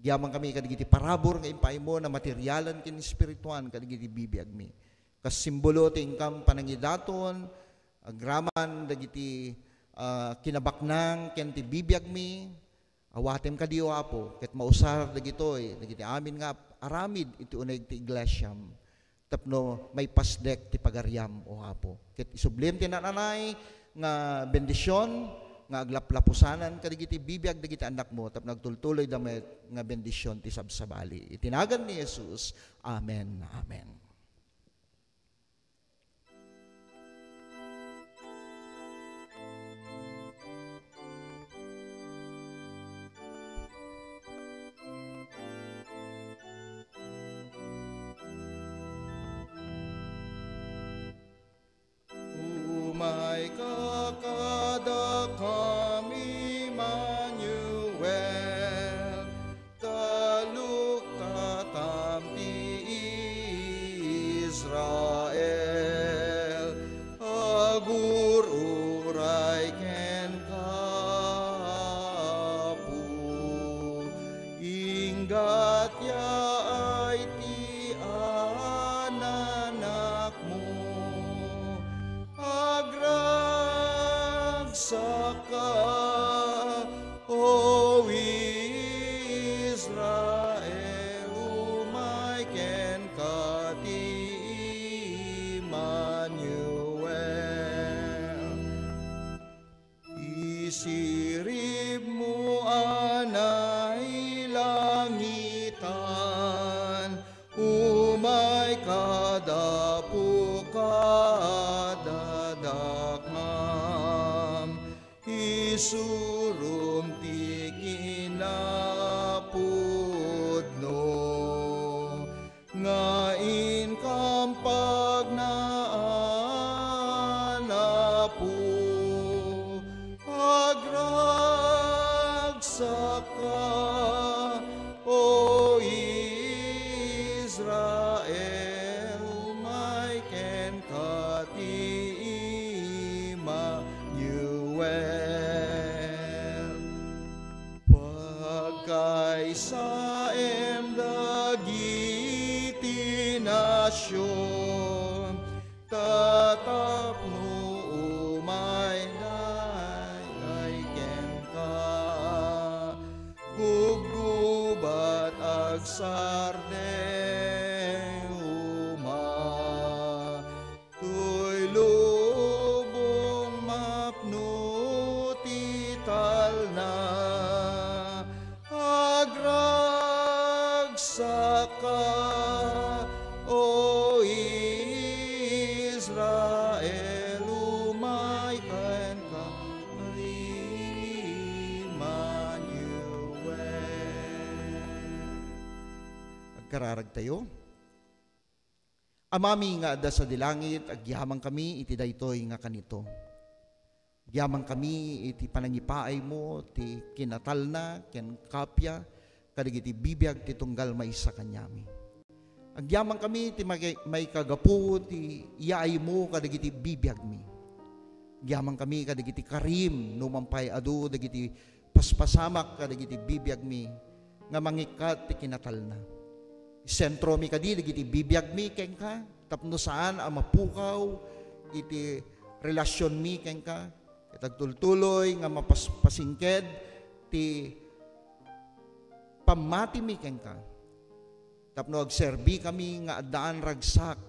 Agyaman kami kadagiti parabur nga impaaymo a materialan ken espirituan kadagiti bibiagmi. Kas simbolo ti inkam panangidaton, agraman dagiti, ah, kinabaknang ken ti bibiagmi, awatem kadi, O Apo, ket mausar dagitoy, dagiti amin nga aramid iti uneg ti iglesiam. Tapno maipasdek ti pagariam, O Apo. Ket isublim ti naan-anay nga bendision nga aglaplapusanan kadagiti bibiag dagiti annakmo tapno agtultuloyda met nga bendision ti sabsabali. Iti nagan ni Jesus. Amen. Amen. ka, O Israel, umay kenka ti Emmanuel. Isiribmo a nailangitan, umay kada puka a dadakmam. Isurom ti kinapudno nga inkam pagnaan, Apo. Agragsakka, O Israel, umay kenka ti Emmanuel. Pagkaisaem dagiti nasion, ta tapno umayday kenka, gubgubat agsardeng uma. Toy lubong mapno ti talna, agragsakka, O Israel, umay kenka, Emmanuel. Agkararagtayo. Amami nga adda sadi langit, agyamankami iti daytoy nga kanito. Agyamankami iti panangipaaymo ti kinatalna ken kappia kadagiti bibiag ti tunggal maysa kaniami. Agyamankami ti magi-, maikagapu ti yaaymo kadagiti bibiagmi. Agyamankami kadagiti karim no man pay adu dagiti paspasamak kadagiti bibiagmi nga mangikkat ti kinatalna. Isentromi kadi dagiti bibiagmi kenka tapno saan a mapukaw iti relasionmi kenka. Ket agtultuloy nga mapas-, pasingked ti pammatimi kenka. Tapno agserbikami nga addaan ragsak,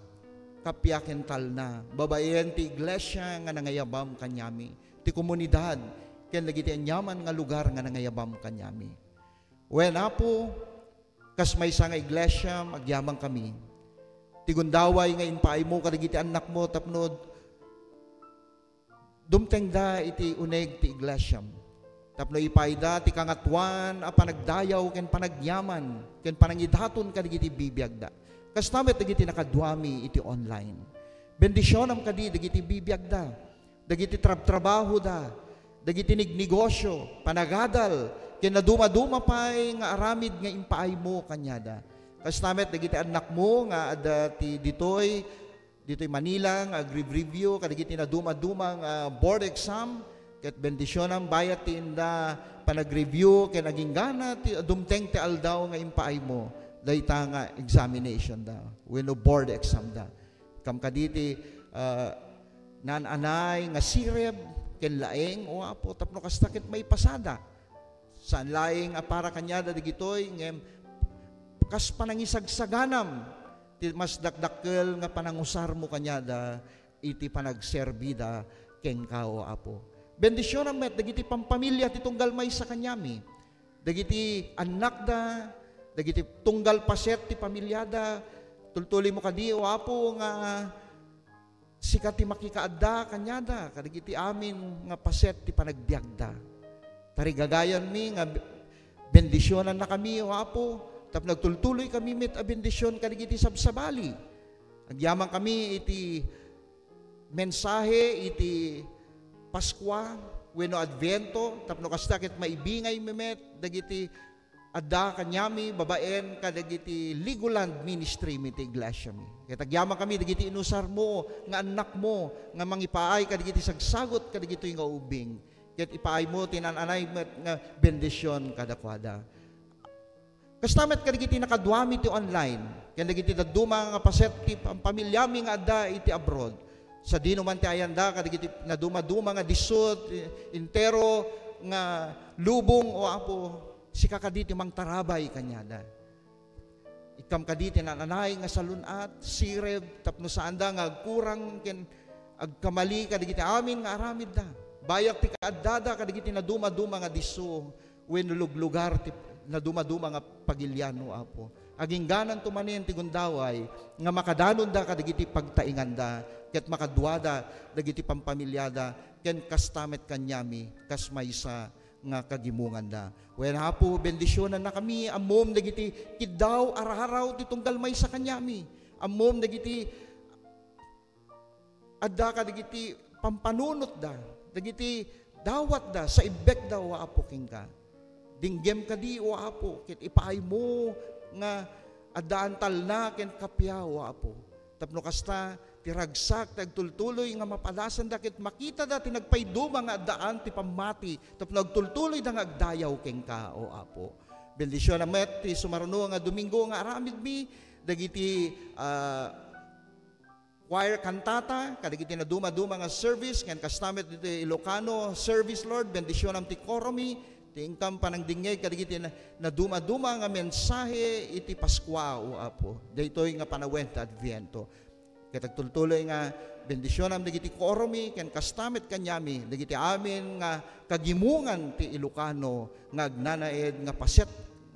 kappia ken talna, babaen ti iglesia nga nangayabam kaniami, ti komunidad, ken dagiti aniaman nga lugar nga nangayabam kaniami. Wen, Apo, kas maysa nga iglesia, agyamankami. Ti gundaway nga impaaymo kadagiti annakmo tapno dumtengda iti uneg ti iglesiam tapno ipaayda ti Kangatoan a panagdayaw ken panagyaman ken panangidaton kadagiti bibiagda. Kasta met dagiti nakaduami iti online. Bendisionam kadi dagiti bibiagda, dagiti trabtrabahoda, dagiti negnegosio, panagadal, ken nadumaduma pay nga aramid nga impaaymo kaniada. Kasta met dagiti annakmo nga adda ti ditoy ditoy Manila nga agrev-review kadagiti nadumaduma nga board exam, ket bendisionam bayat ti inda panag-review ken aginggana ti dumteng ti aldaw nga impaaymo dayta nga examination da wenno board exam da. Kam kaditi, ah, naan-anay nga sirib ken laeng, O Apo, tapno kasta ket maipasada. Saan laeng a para kaniada dagitoy, ngem kas panangisagsaganam ti mas dakdakkel nga panangusarmo kaniada iti panagserbida kenka, O Apo. Bendisionam met dagiti pampamilya ti tunggal maysa kaniami, dagiti annakda, dagiti tunggal paset ti pamiliada. Tultulimo kadi, O Apo, nga sika ti makikaadda kaniada kadagiti amin nga paset ti panagbiagda. Tarigagayanmi nga bendisionannakami, O Apo, tapno agtultuloykami met a bendision kadagiti sabsabali. Agyamankami iti mensahe iti Paskua wenno Adviento, tapno kasta ket maibingaymi met dagiti adda kaniami babaen kadagiti Legoland Ministry mi ti iglesiami. Ket agyamankami dagiti inusarmo nga annakmo nga mangipaay kadagiti sagsagut kadagitoy nga ubing. Ket ipaaymo ti naan-anay met nga bendision kadakuada. Kasta met kadagiti nakaduami ti online, ken dagiti dadduma nga paset ti pam-, pamiliami nga adda iti abroad. Sadino man ti ayanda kadagiti nadumaduma nga disso, ti entero nga lubong, O Apo, sika kadi ti mangtarabay kaniada. Ikkam kadi ti naan-anay nga salun-at, sirib, tapno saanda nga agkurang ken agkamali kadagiti amin nga aramidda. Bayak ti kaaddada kadagiti nadumaduma nga disso, wenno luglugar ti nadumaduma nga pagilian, O Apo. Aginggananto manen ti gundaway nga makadanonda kadagiti pagtainganda, ket makaduada dagiti pampamiliada, ken kasta met kaniami, kas maysa nga kagimonganda. Wen, Apo, bendisionannakami, ammom dagiti kiddaw, araraw ti tunggal maysa kaniami. Ammom dagiti adda kadagiti pampanunotda, dagiti dawatda, saibbekda, O Apo, kenka. Dinggem kadi, O Apo, ket ipaaymo nga addaan talna ken kappia, O Apo. Tapno kasta, ti ragsak ti agtultuloy nga mapadasanda ket makitada ti nagpayduma nga addaan ti pammati tapno agtultuloyda nga agdayaw kenka, O Apo. Bendisionam met ti sumaruno nga Domingo nga aramidmi, dagiti, ah, choir cantata, kadagiti nadumaduma nga service, ken kasta met ditoy Ilocano service, Lord, bendisionam ti koromi, ti inkam panangdingngeg kadagiti na-, nadumaduma nga mensahe iti Paskua, O Apo, daytoy nga panawen ti Adviento. Ket agtultuloy nga bendisionam dagiti koromi, ken kasta met kaniami, dagiti amin nga kagimongan ti Ilocano nga agnanaed nga paset,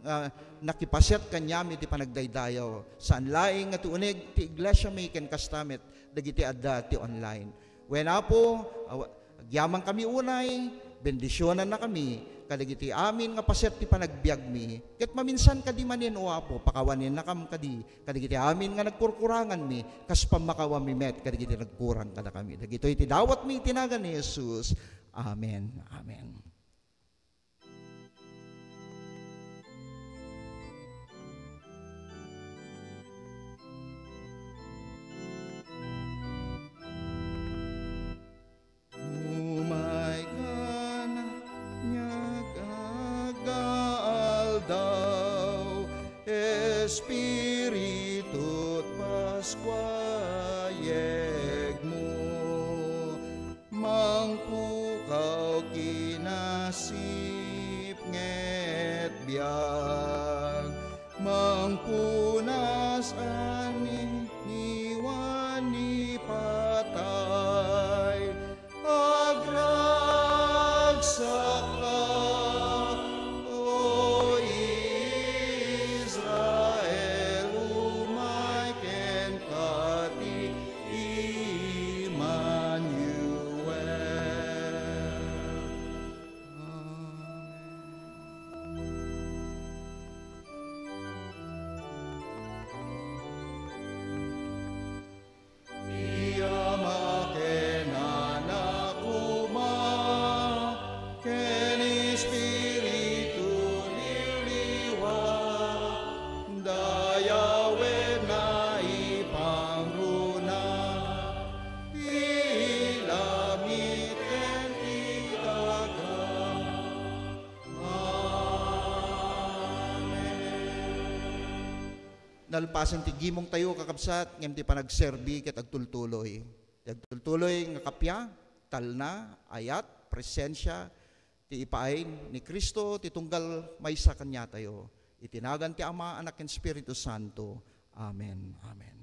nga nakipaset kaniami ti panagdaydayaw. Saan laeng nga ti uneg ti iglesiami ken kasta met dagiti adda ti online. Wen, Apo, aw-, agyamankami unay, bendisionannakami kadagiti amin nga paset ti panagbiagmi. Ket maminsan kadi manen, O Apo, pakawanennakam kadi kadagiti amin nga nagkurkuranganmi, kas pammakawami met kadagiti nagkurang kadakami. Dagitoy ti dawatmi iti nagan ni Jesus. Amen. Amen. Umay kaniak nga aldaw, Espiritu, Paskua yegmo. Mangpukaw kinasipnget biag, mangpunas aniniwan ni patay. Agragsakka, O Israel, umay kenka ti Emmanuel. Amen. Ti Ama ken Anak koma ken Espiritu Liwliwa, dayawenna, ipangruna ti langit ken ti daga. Amen. Nalpasen ti gimongtayo, kakabsat, ngem ti panagserbi ket agtultuloy. Ti agtultuloy nga kappia, talna, ayat, presensia, ti ipaay ni Cristo, ti tunggal maysa kaniatayo. Iti nagan ti Ama, Anak, ken Espiritu Santo. Amen. Amen.